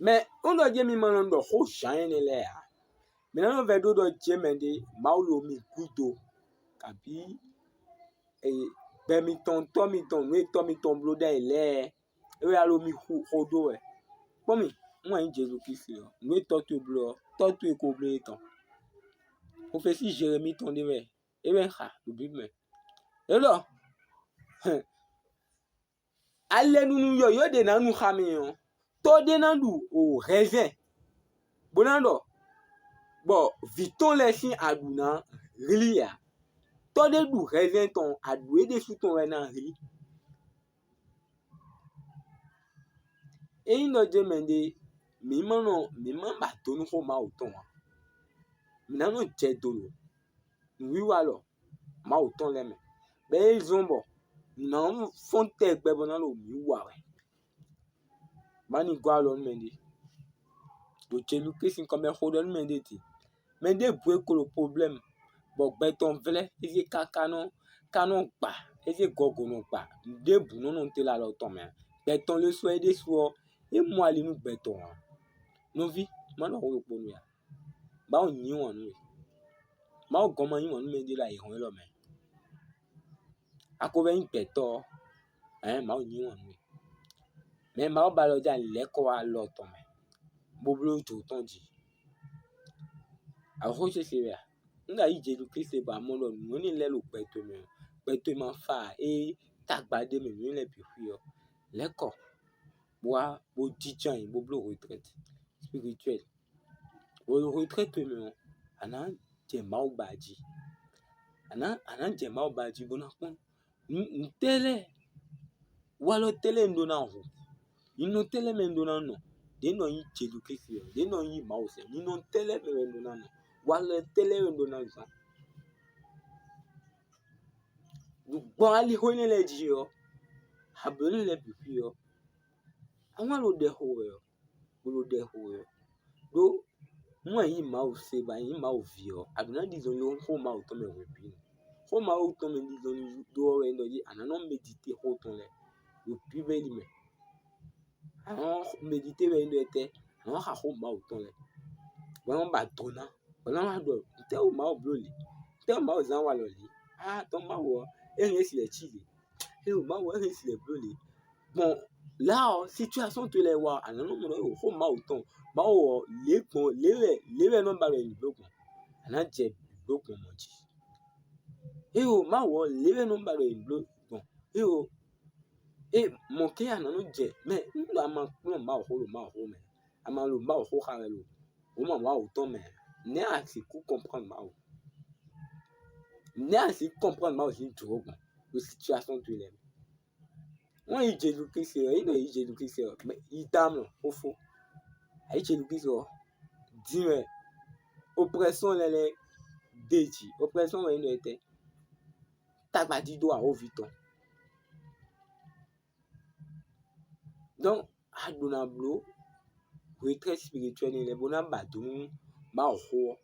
Mɛ un ɖɔ jɛ mi ma nɔ ɖɔ xó zǎn énɛ́ lɛ́ɛ ǎ. Mi nɔ nɔ vɛ ɖó ɖɔ jɛ mɛ ɖé Mawu lo mi gúdo kabí gbɛ mitɔn tɔ́ mitɔn nǔ e tɔ́ mitɔn bló ɖ'ayǐ lɛ́ɛ é wɛ alo mi xo xo ɖó wɛ. Kpɔ́n mi, un wɛ nyí Jezu Klísu ɔ́, nǔ e tɔ́ towe bló ɔ́, tɔ́ towe ko bló é tɔn. Xofesí Zelemíi tɔn ɖé wɛ é wɛ un xa ɖo Bíbɛ́ mɛ. É ɖɔ alɛnunu yɔ̌yɔ́ ɖě ná nu xá mì ɔ́, tɔ́ ɖé ná ɖu hɛnzɛn bó ná ɖɔ bɔ vǐ tɔn lɛ́ɛ sín aɖǔ ná hlí ǎ. Tɔ́ ɖé ɖu hɛnzɛn tɔn, aɖǔ é ɖésú tɔn wɛ ná hlí. Ényí ɖɔ jɛ mɛ ɖé mǐ ma nɔ mǐ ma ba do nú xó Mawu tɔn ǎ, mǐ ná nɔ jɛ do ɖo nǔwiwa lɔ Mawu tɔn lɛ́ɛ mɛ, bɔ é zɔ́n bɔ nǔ ná fɔ́n tɛgbɛ bɔ ná ɖo mǐ wa wɛ. Má ní gɔ́ alɔ nú mɛɖé. Ɖo Jezu Klísu kɔn mɛ xó ɖɔ nú mɛɖé din. Mɛ ɖěbǔ e ko ɖo problème bɔ gbɛ tɔn vlɛ́, é zé káká nɔ ká nɔ gba, é zé gɔgo nɔ gba, nǔ ɖěbǔ nɔ nɔ te ɖo alɔ tɔn mɛ ǎ. Gbɛ tɔn lɛ́ɛ sɔ́ é ɖésú ɔ́, é mɔ ali nú gbɛ tɔn ǎ. Nɔví, má ɖɔ xó ɖokpó nú we ǎ. Mawu yí wǎn nú we. Mawu gɔn ma yí wǎn nú mɛɖé ɖo ayǐhɔ́n élɔ́ mɛ. A ko vɛ́ nyí gbɛtɔ́ ɔ́, ɛ̌n Mawu yí wǎn nú we. Mɛ e Mawu ba alɔ dó alǐlɛ́kɔ alɔ tɔn mɛ, bó bló jǒ tɔn jí. Axó ce se wɛ a? Un ɖo ayǐ Jezu Klísu bɔ a mɔ ɖɔ nǔ énɛ́ lɛ́ɛ ɖo gbɛ towe mɛ ɔ́, gbɛ towe ma fa ǎ, ée tagba ɖé mɛ nǔ énɛ́ lɛ́ɛ bǐ xwí ɔ́, lɛ̌ kɔ bó wá bó jínjɔ́n ayǐ bó bló retraite spirituelle. Hwenu e hwenu tɛ́ towe mɛ ɔ́, a nǎ jɛ Mawu ba jí. A nǎ a nǎ jɛ Mawu ba jí bó ná kpɔ́n nǔ tɛ́ lɛ́ɛ, walɔ tɛ́ lɛ́ɛ un ɖó ná hu, ninɔ tɛ́ lɛ́ɛ mɛ un ɖó ná nɔ, ɖě nɔ nyí Jezu Klísu ɔ́, ɖě nɔ nyí Mawu sɛn, ninɔ tɛ́ lɛ́ɛ mɛ wɛ un ɖó ná nɔ, walɔ tɛ́ lɛ́ɛ wɛ un ɖó ná zán. Gbɔn alixo énɛ́ lɛ́ɛ jí ɔ́, ablǒ énɛ́ lɛ́ɛ bǐ xwí ɔ́, a wá ɖo ɖɛ xo wɛ ɔ́, bó ɖo ɖɛ xo wɛ ɔ́, ɖó nú a nyǐ Mawu se bɔ a nyǐ Mawu ví ɔ́, a ɖǒ ná ɖi zɔnlin xó Mawu tɔn mɛ hwebǐnu. Xó Mawu tɔn mɛ ɖi zɔnlin ɖó ɔ́ wɛ nyí ɖɔ jí a nǎ nɔ medite xó tɔn lɛ́ɛ ɖo Bíbɛ́li mɛ. A nǎ nɔ medite wɛ nyí ɖɔ étɛ́, a nǎ nɔ xa xó Mawu tɔn lɛ́ɛ, bɔ a nɔ ba do ná, bɔ a nǎ nɔ ɖɔ nǔtɛ́wú Mawu bló lě, nǔtɛ́wú Mawu zán walɔ lě, a tɔ́n Mawu ɔ́, é hɛn é si lɛ̌ cí lě. Éyo Mawu wɛ hɛn si lɛ bló lě. Gbɔn là ɔ́, situation towe lɛ́ɛ wa ɔ́, a nǎ nɔ mɔ ɖɔ éyo xó Mawu tɔn, Mawu ɔ́, lě gbɔn lě wɛ lě wɛ nɔ ba ɖɔ è nǐ bló gbɔn. A nǎ jɛ bló gbɔn mɔ̌ jí. Éyo Mawu ɔ́, lě wɛ nɔ ba ɖɔ è nǐ bló gbɔn. Éyo é mɔ̌ kɛ́ a nǎ nɔ jɛ mɛ un ɖo a ma kplɔ́n Mawu xó ɖo Mawu xó mɛ, a ma ɖo Mawu xó xa wɛ lo. Wǒ ma Mawu tɔn mɛ, nɛ̌ a sixú comprendre Mawu? Nɛ̌ a sixú comprendre Mawu sín jlǒ gbɔn ɖo situation towe lɛ́ɛ mɛ? Wọ́n yí Jezu Klísu ɔ́, yí nɔ yí Jezu Klísu ɔ́, mɛ yí dá mlɔ fófó. A yí Jezu Klísu ɔ́, din wɛ oppression lɛ́ɛ lɛ́ɛ ɖe jí. Oppression wɛ nyí ɖɔ étɛ́? Tagba dídó awǒvi tɔn. Donc a ɖǒ ná bló retraite spirituelle lɛ́ɛ bó ná ba do nú Mawu xó ɔ́,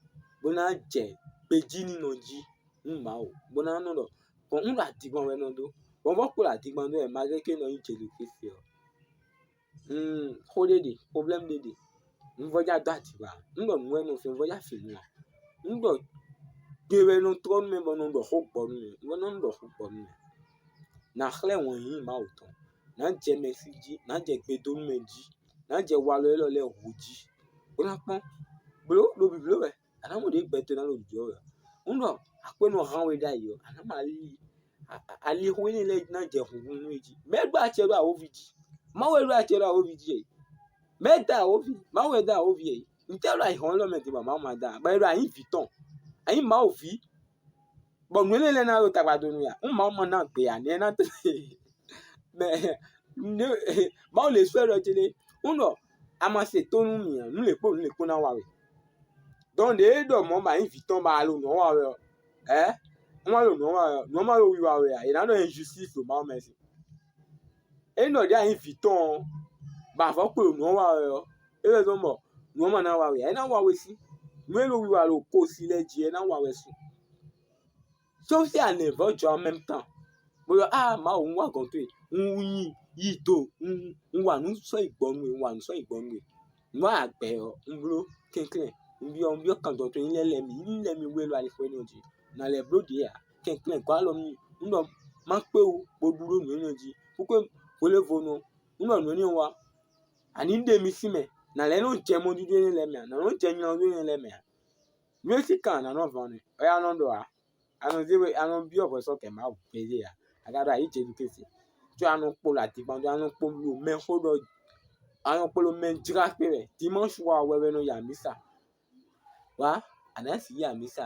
bó ná jɛ gbejí ní nɔ jí nú Mawu, bó ná nɔ ɖɔ gbɔn un ɖo adingban wɛ nɔ dó, gbɔn vɔ́ kpo ɖo adingban dó wɛ malgré que nɔ nyí Jezu Klísu ɔ́. Hmm, xó ɖé ɖe, problème ɖé ɖe. Un vɔ́ já dó adingban, un ɖɔ nǔ wɛ nɔ fin, un vɔ́ já fin nǔ ǎ. Un ɖɔ gbe wɛ nɔ tlɔ́ nú mɛ bɔ nɔ ɖɔ xó gbɔ nú mɛ, un vɔ́ nɔ ɖɔ xó gbɔ nú mɛ. Nǎ xlɛ́ wǎn yíyí Mawu tɔn, nǎ jɛ mɛ sí jí, nǎ jɛ gbe dó nú mɛ jí, nǎ jɛ walɔ élɔ́ lɛ́ɛ hu jí, bó ná kpɔ́n. Blǒ ɖo bǐbló wɛ, a nǎ mɔ ɖě gbɛ towe ná ɖo jǐ ɔ́ wɛ. Un ɖɔ akwɛ́ nɔ hán we ɖ'ayǐ ɔ́, a nǎ mɔ ali, alixo énɛ́ lɛ́ɛ ná jɛ hunhun nú we jí. Mɛ̌ ɖó acɛ ɖó awǒvi jí? Mawu wɛ ɖó acɛ ɖó awǒvi jí e. Mɛ̌ da awǒvi? Mawu wɛ da awǒvi e. Ntɛ́ ɖo ayǐhɔ́n élɔ́ mɛ din bɔ Mawu ma da ǎ? Bɔ è ɖo a nyǐ vǐ tɔn, a nyǐ Mawu ví, bɔ nǔ énɛ́ lɛ́ɛ ná ɖo tagba dó nú we a? Un Mawu ma ná gbe ǎ, nɛ́ ná mɛ Mawu lě sɔ́ ɖɔ ce ɖé. Un ɖɔ a ma se tó nú mì ǎ, nǔ lě kpó nǔ lě kpó ná wa we. Dɔn ɖě e ɖɔ mɔ̌ bɔ a nyǐ vǐ tɔn bɔ a ɖo nǔ ɔ́ wa wɛ ɔ́, ɛ? Un ma ɖo nǔ ɔ́ wa wɛ ɔ́, nǔ ɔ́ ma ɖo wiwa we ǎ, è nǎ ɖɔ injustice ɖo Mawu mɛ sín. Ényí ɖɔ ɖě a nyǐ vǐ tɔn ɔ́, bɔ avɔ̌ kpo ɖo nǔ ɔ́ wa wɛ ɔ́, é wɛ zɔ́n bɔ nǔ ɔ́ ma ná wa we ǎ, é ná wa we sín. Nǔ e ɖo wiwa ɖo kosi lɛ́ɛ jí é ná wa wɛ sín. Sófí anɛ̌ vɔ́ jɔ en même temps, bó ɖɔ: "Ah, Mawu, un wá gɔ̌n towe, un nyi yi do, un, un wa nǔ sɔ́ yi gbɔ nú we, un wa nǔ sɔ́ yi gbɔ nú we. Nǔ a gbɛ ɔ́, un bló kɛnklɛ́n, un byɔ́, un byɔ́ kan dɔ̌n towe, nyí lɛ́ lɛ́ mì, nyí lɛ́ mì wé lɔ alixo énɛ́ ɔ́ jí. Nǎ lɛ́ bló ɖě ǎ, kɛnklɛ́n gɔ̌ alɔ nú mì, un ɖɔ má kpé wú, bó ɖu ɖó nǔ énɛ́ ɔ́ jí. Kúkú hwelébonu ɔ́, un ɖɔ nǔ énɛ́ ɔ́ wá. Ani un ɖe mi sín mɛ, nǎ lɛ́ nɔ jɛ mɔjújú énɛ́ lɛ́ɛ mɛ ǎ, nǎ nɔ jɛ nylɔ́ɖó énɛ́ lɛ́ɛ mɛ ǎ. Nǔ e sín kan a nǎ nɔ vɔ́n nɛ́, éyɛ́ a nɔ ɖɔ ǎ. A nɔ zé we, a nɔ byɔ́ hwɛ sɔ́ kɛ Mawu gbeɖé ǎ. A ka ɖo ayǐ Jezu Klísu, có a nɔ kpo ɖo adingban, có a nɔ kpo ɖo mɛxó ɖɔ, a nɔ kpo ɖo mɛ jlá kpé wɛ. Dimanche wa wɛ wɛ nɔ yi amǐsa. Wǎ, a nǎ si yi amǐsa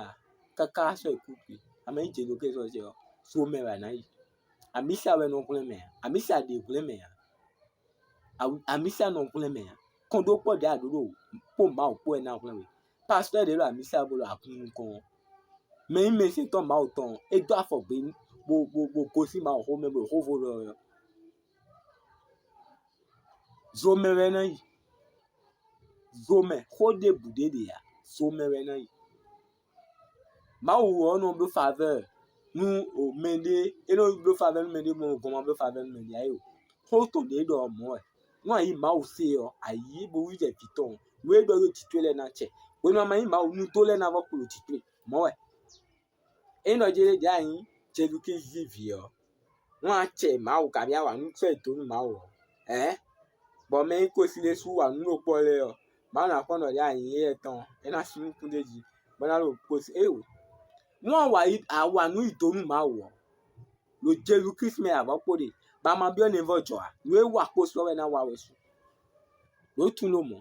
káká sɔ́ yi kú gbe. A ma nyí Jezu Klísu ɔ́, zomɛ wɛ a nǎ yi. Amǐsa wɛ nɔ hwlɛ́n mɛ ǎ. Amǐsa ɖě hwlɛ́n mɛ ǎ. Amǐsa nɔ hwlɛ́n mɛ ǎ. Kɔn ɖó kpɔ́ ɖě a ɖǒ ɖo kpó Mawu kpó wɛ ná hwlɛ́n we. Pastɔ́ ɖě ɖo amǐsa bó ɖo agun nukɔn ɔ́, mɛ nyí mɛsɛntɔ́ Mawu tɔn ɔ́, é dó afɔ gbe bó bó bó gosín Mawuxówémɛ bó ɖo xó vo ɖɔ ɔ́, zomɛ wɛ ná yi. Zomɛ, xó ɖěbǔ ɖé ɖe ǎ, zomɛ wɛ ná yi. Mawu ɔ́ nɔ bló favɛ́ nú mɛɖé, é nɔ bló favɛ́ nú mɛɖé, bɔ gɔn ma bló favɛ́ nú mɛɖé ǎ é o. Xó tɔn ɖě ɖɔ ɔ́ mɔ̌ wɛ. Nú a yí Mawu se ɔ́, a yǐ bó wí jɛ vǐ tɔn. Nǔ e ɖɔ ɖó jǐ towe lɛ́ɛ ná acɛ. Hwenu a ma yí Mawu, nu dó lɛ́ɛ ná vɔ́ kpo ɖo jǐ towe. Mɔ̌ wɛ. Ényí ɖɔ jé ɖě ǎ nyí Jezu Klísu ví ɔ́, wọ́n á cɛ Mawu kabi á wa nǔ sɔ́ yi dǒ nú Mawu ɔ́, ɛ̌? Bɔ mɛ e nyí kosi ɖésú wa nǔ ɖokpó lɛ́ɛ ɔ́, Mawu ná kpɔ́n ɖɔ ɖě a nyǐ éyɛ́ tɔn, é ná sú nukún d'é jí, bɔ é ná ɖo kosi éwo. Nú a wa yi a wa nǔ yi dǒ nú Mawu ɔ́, ɖo Jezu Klísu mɛ avɔ̌ kpo ɖe, bɔ a ma byɔ́ nɛvɔ́ jɔ ǎ, nǔ e wa kpo sɔ́ wɛ ná wa wɛ su. Ɖǒ tunwun ɖó mɔ̌.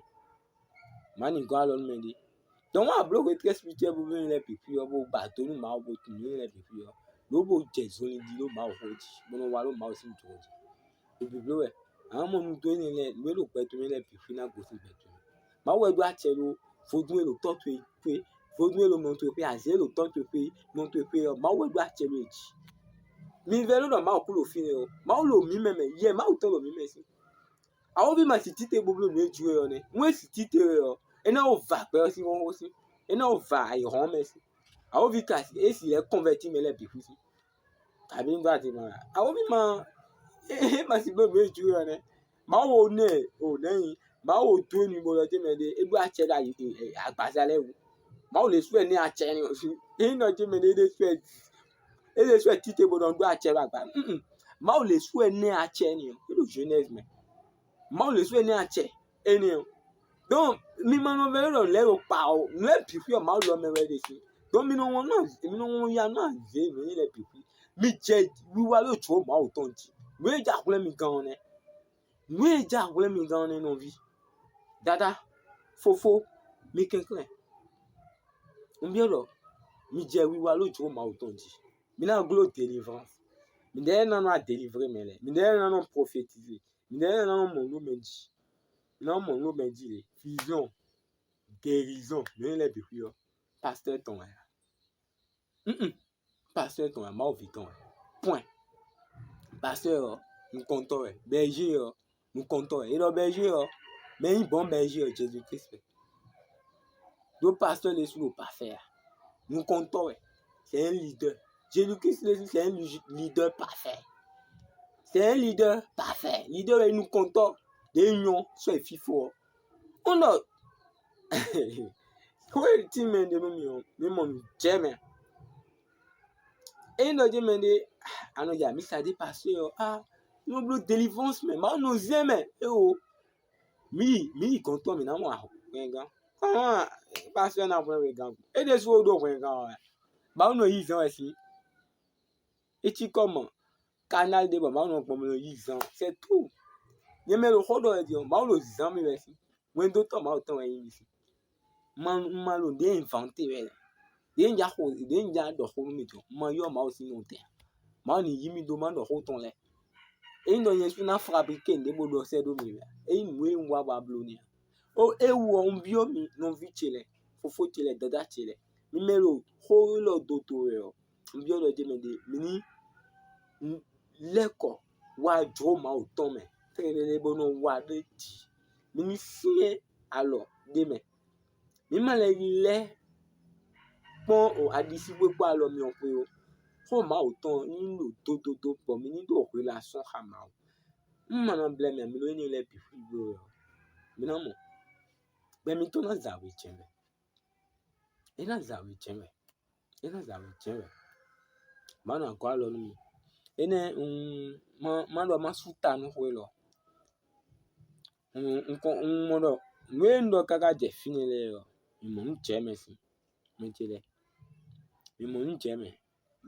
Mǎ ní gɔ́ alɔ nú mɛɖé. Dɔn wá blǒ hwetlɛ́ spirituel bó bló nyɛ lɛ́ɛ bǐ xwí ɔ́, bó ba do nú Mawu, bó tunwun nyɛ lɛ́ɛ bǐ xwí ɔ́, lǒ bó jɛ zɔnlin ɖi ɖó Mawu xó jí, bó nɔ wá ɖó Mawu sín jǒ jí. Ɖo bǐbló wɛ, a nǎ mɔ nú dó énɛ́ lɛ́ɛ, nǔ e ɖo gbɛ towe mɛ lɛ́ɛ bǐ xwí ná gosín gbɛ towe mɛ. Mawu wɛ ɖó acɛ ɖó vodún e ɖo tɔ́ towe xwé, vodún e ɖo nɔ towe xwé, azě e ɖo tɔ́ towe xwé, nɔ towe xwé ɔ́, Mawu wɛ ɖó acɛ ɖó e jí. Mi vɛ́ nú ɖɔ Mawu kú ɖo fínɛ́ ɔ́, Mawu ɖo mǐ mɛ mɛ, yɛ Mawu tɔn ɖo mǐ mɛ sín. Awǒvi ma si títewú bó bló nǔ e jló we ɔ́ nɛ́. Nú é si títe we ɔ́, é ná wó va gbɛ ɔ́ sín xóxó sín, é ná wó va ayǐhɔ́n mɛ sín. Awǒvi ka é si lɛ́ kɔnvɛ́tí mɛ lɛ́ɛ bǐ xwí sín. Abǐ un dó ati ma. Awǒvi ma é ma si bló nǔ e jló we ɔ́ nɛ́. Mawu nɛ o nɛ́ nyi, Mawu dó nyi bó lɔ dé mɛ ɖé, é ɖó acɛ ɖo agbaza lɛ́ɛ wú. Mawu lě sú wɛ nɛ́ acɛ ni ɔ́ sín. É nyí nɔ dé mɛ ɖé é ɖésú wɛ é ɖésú wɛ títe bó nɔ ɖó acɛ ɖo agba. Mawu lě sú wɛ nɛ́ acɛ ni ɔ́, é ɖo Genèse mɛ. Mawu lě sú wɛ nɛ́ acɛ énɛ́ ɔ́. Donc mi ma nɔ vɛ́ ɖɔ lɛ̌ ɖo kpa ɔ́, nǔ lɛ́ɛ bǐ xwí ɔ́ Mawu lɔ mɛ wɛ ɖe sín. Donc mi nɔ wɔn nú mi nɔ wɔn ya nú azě nǔ énɛ́ lɛ́ɛ bǐ xwí. Mi jɛ wiwa ɖó jǒ Mawu tɔn jí. Nǔ e jɛ hwlɛ́n mi gán ɔ́ nɛ́. Nǔ e jɛ hwlɛ́n mi gán ɔ́ nɛ́ nɔví. Dadá, fofó, mi kɛnklɛ́n. Un byɔ́ ɖɔ mi jɛ wiwa ɖó jǒ Mawu tɔn jí. Mi ná gló délivrance. Mi ɖɛ́ ná nɔ délivré mɛ lɛ́ɛ. Mi ɖɛ́ ná nɔ prophétisé. Mi ɖɛ́ ná nɔ mɔ nú mɛ jí. Mi ná mɔ nú mɛ jí lě. Vision, guérison, nǔ énɛ́ lɛ́ɛ bǐ xwí ɔ́, pasteur tɔn wɛ ǎ. Mm, pasteur tɔn wɛ, Mawu ví tɔn wɛ. Point. Pasteur ɔ́, nukɔntɔ́ wɛ. Berger ɔ́, nukɔntɔ́ wɛ. E ɖɔ berger ɔ́, mɛ nyí bɔn berger ɔ́, Jésus Christ wɛ. Ɖó pasteur ɖésú ɖo parfait ǎ. nukɔntɔ́ wɛ. C'est un leader. Jésus Christ Jésus, c'est un leader parfait. C'est un leader parfait. Leader wɛ nukɔntɔ́ ɖě nyɔ́ sɔ́ yi fífó ɔ́. Un ɖɔ xó e tín mɛ ɖé nú mì ɔ́, mi mɔ nǔ jɛ mɛ. Ényí ɖɔ jɛ́n mɛɖé a nɔ ya mǐ sa dé pasé ɔ́, a nɔ bló délivrance mɛ, Mawu nɔ zɛ́n mɛ. Éwo, mǐ yi mǐ yi gɔ̌n tɔn mǐ ná mɔ hwɛngán. Kɔn pasé ɔ́ ná hwlɛ́n hwɛngán. É ɖésú ó ɖó hwɛngán ɔ́ wɛ. Mawu nɔ yí zɛ́n wɛ sín. É cí kɔ mɔ kanál ɖé bɔ Mawu nɔ gbɔn mɛ nɔ yí zan. C'est tout. Nyɛ mɛ ɖo xó ɖɔ wɛ din ɔ́, Mawu ɖo zan mì wɛ sín. Hwɛndótɔ́ Mawu tɔn wɛ nyí mi sín. Ma un ma ɖo ɖě inventer wɛ. Ɖě un ja xo ɖě un ja ɖɔ xó nú mi tɔn. Un ma ylɔ́ Mawu sín nɔ tɛn. Mawu ní yí mi dó ma ɖɔ xó tɔn lɛ́ɛ. Ényí ɖɔ nyɛ sú ná fabriquer nǔɖé bó ɖɔ sɛ́ ɖó mi wɛ. Ényí nǔ e un wa ba bló nɛ́. Ó é wú ɔ́, un byɔ́ mi nɔví ce lɛ́ɛ, fofó ce lɛ́ɛ, dadá ce lɛ́ɛ. Mi mɛ ɖo xó élɔ́ dó to wɛ ɔ́, un byɔ́ ɖɔ jɛ́n mɛ ɖé, mi ní lɛ́ kɔ wá jǒ Mawu tɔn mɛ tlɛlɛlɛ bó nɔ wa ɖó jǐ. Mi ní syɛ́n alɔ ɖé mɛ. Mǐ ma lɛ́ lɛ́ kpɔ́n o aɖisíxwé kpó alɔ mi ɔ́ xwé ó. Xó Mawu tɔn ní ɖo dódódó bɔ mi ní ɖo hwelásɔ́n xá Mawu. Un ma ná blɛ́ mi ǎ, mi ɖó énɛ́ lɛ́ɛ bǐ xwígbe wɛ ɔ́, mi ná mɔ gbɛ mitɔn ná za wě jɛ́n mɛ. É ná za wě jɛ́n mɛ. É ná za wě jɛ́n mɛ. Mawu ná gɔ́ alɔ nú mi. Énɛ́ un ma ma ɖɔ má sú ta nú xó élɔ́. Un un kɔn un mɔ ɖɔ nǔ e un ɖɔ káká jɛ fínɛ́ lɛ́ɛ ɔ́, mi mɔ nǔ jɛ mɛ sín. Mi ce lɛ́ɛ, mi mɔ nǔ jɛ mɛ.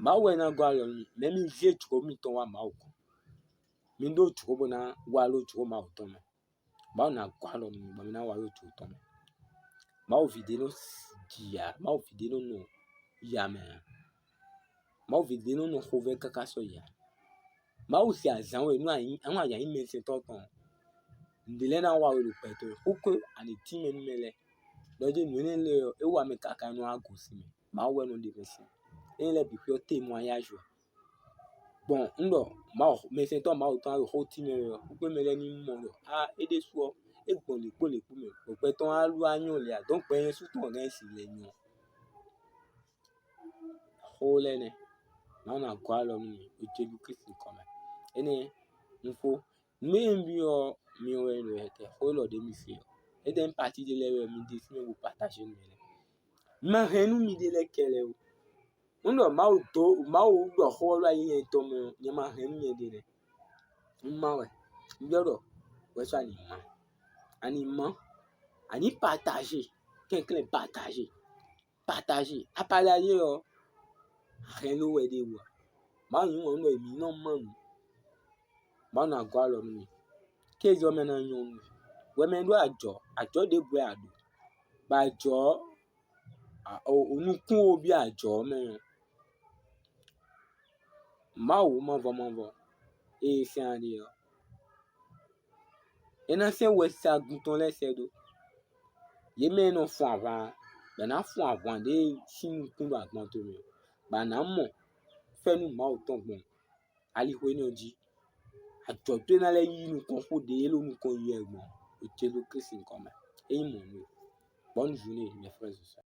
Mawu wɛ ná gɔ́ alɔ nú mi, mɛ̌ mi zé jǒ mitɔn wá Mawu gɔ́n. Mi ɖó jǒ bó ná wá ɖó jǒ Mawu tɔn mɛ. Mawu ná gɔ́ alɔ nú mi bɔ mi ná wá ɖó jǒ tɔn mɛ. Mawu ví ɖé nɔ ji ya, Mawu ví ɖé nɔ nɔ ya mɛ ǎ. Mawu ví ɖé nɔ nɔ xovɛ́ káká sɔ́ yi ǎ. Mawu se azǎn we nú ayǐ nú ayǎ nyí mɛsɛntɔ́ tɔn. Nǔɖé lɛ́ɛ ná wa we ɖo gbɛtɔ́ xóxó a nǐ tínmɛ nú mɛ lɛ́ɛ. Ɖɔ jí nǔ énɛ́ lɛ́ɛ ɔ́, é wa mɛ káká nú wá gosín mɛ. Mawu wɛ nɔ ɖe mɛ sín. Énɛ́ lɛ́ɛ bǐ xwíxwɛ́ témoignage wɛ. Gbɔn un ɖɔ Mawu mɛsɛntɔ́ Mawu tɔn e ɖo xó tínmɛ wɛ ɔ́, xwé mɛ lɛ́ɛ ní mɔ ɖɔ á é ɖésú ɔ́, é gbɔn lěkpó lěkpó mɛ, bɔ gbɛ tɔn á lú á nyɔ́ lě ǎ, dɔ̌n gbɛ nyɛ sú tɔn hɛn si lɛ́ nyɔ́. Xó lɛ́ɛ nɛ́. Mawu ná gɔ́ alɔ nú mi ɖo Jezu Klísu kɔ mɛ. Énɛ́ un xó. Nǔ e un byɔ́ mi wɛ ɖo hɛ̌tɛ́ xó élɔ́ ɖě mi se ɔ́. Étɛ́ nyí pati ɖé lɛ́ɛ wɛ mi ɖe sín mɛ bo patáze nú mɛ lɛ́ɛ. Un ma hɛn nú miɖée lɛ́ɛ kɛlɛ ó. Un ɖɔ Mawu dó Mawu ɖɔ xó ɔ́ ɖo ayi nyɛ tɔn mɛ ɔ́, nyɛ ma hɛn nú nyɛɖée lɛ́ɛ. Un ma wɛ. Un byɔ́ ɖɔ hwɛsó a nǐ ma. A nǐ ma. A nǐ patáze. Kɛnklɛ́n patáze. Patáze. A patáze ɔ́, a hɛn nú wɛ ɖěbǔ ǎ. Mawu nyí wǎn ɖɔ mǐ nɔ má nǔ. Mawu ná gɔ́ alɔ nú mi. Kéze ɔ́ mɛ ná nyɔ́ nú mi. Hwɛ mɛ ɖó ajɔ̌, ajɔ̌ ɖěbǔ wɛ a ɖǒ. Bɔ ajɔ̌ ɔ́, o nukún o byɔ́ ajɔ̌ ɔ́ mɛ ɔ́, Mawu mavɔ mavɔ e è sɛn ali ɔ́, é ná sɛ́ wɛnsagun tɔn lɛ́ɛ sɛ́ dó. Yě mɛ e nɔ fun ahwan ɔ́, bɔ è nǎ fun ahwan ɖě sín nukún ɖo agban tomɛ, bɔ a nǎ mɔ fɛ́nú Mawu tɔn gbɔn alixo énɛ́ ɔ́ jí. Ajɔ̌ towe ná lɛ́ yí nukɔn xó ɖě e ɖo nukɔn yi wɛ gbɔn ɖo Jezu Klísu nyǐkɔ mɛ. É nyí mɔ̌ nú we. Bonne journée, mes frères et sœurs.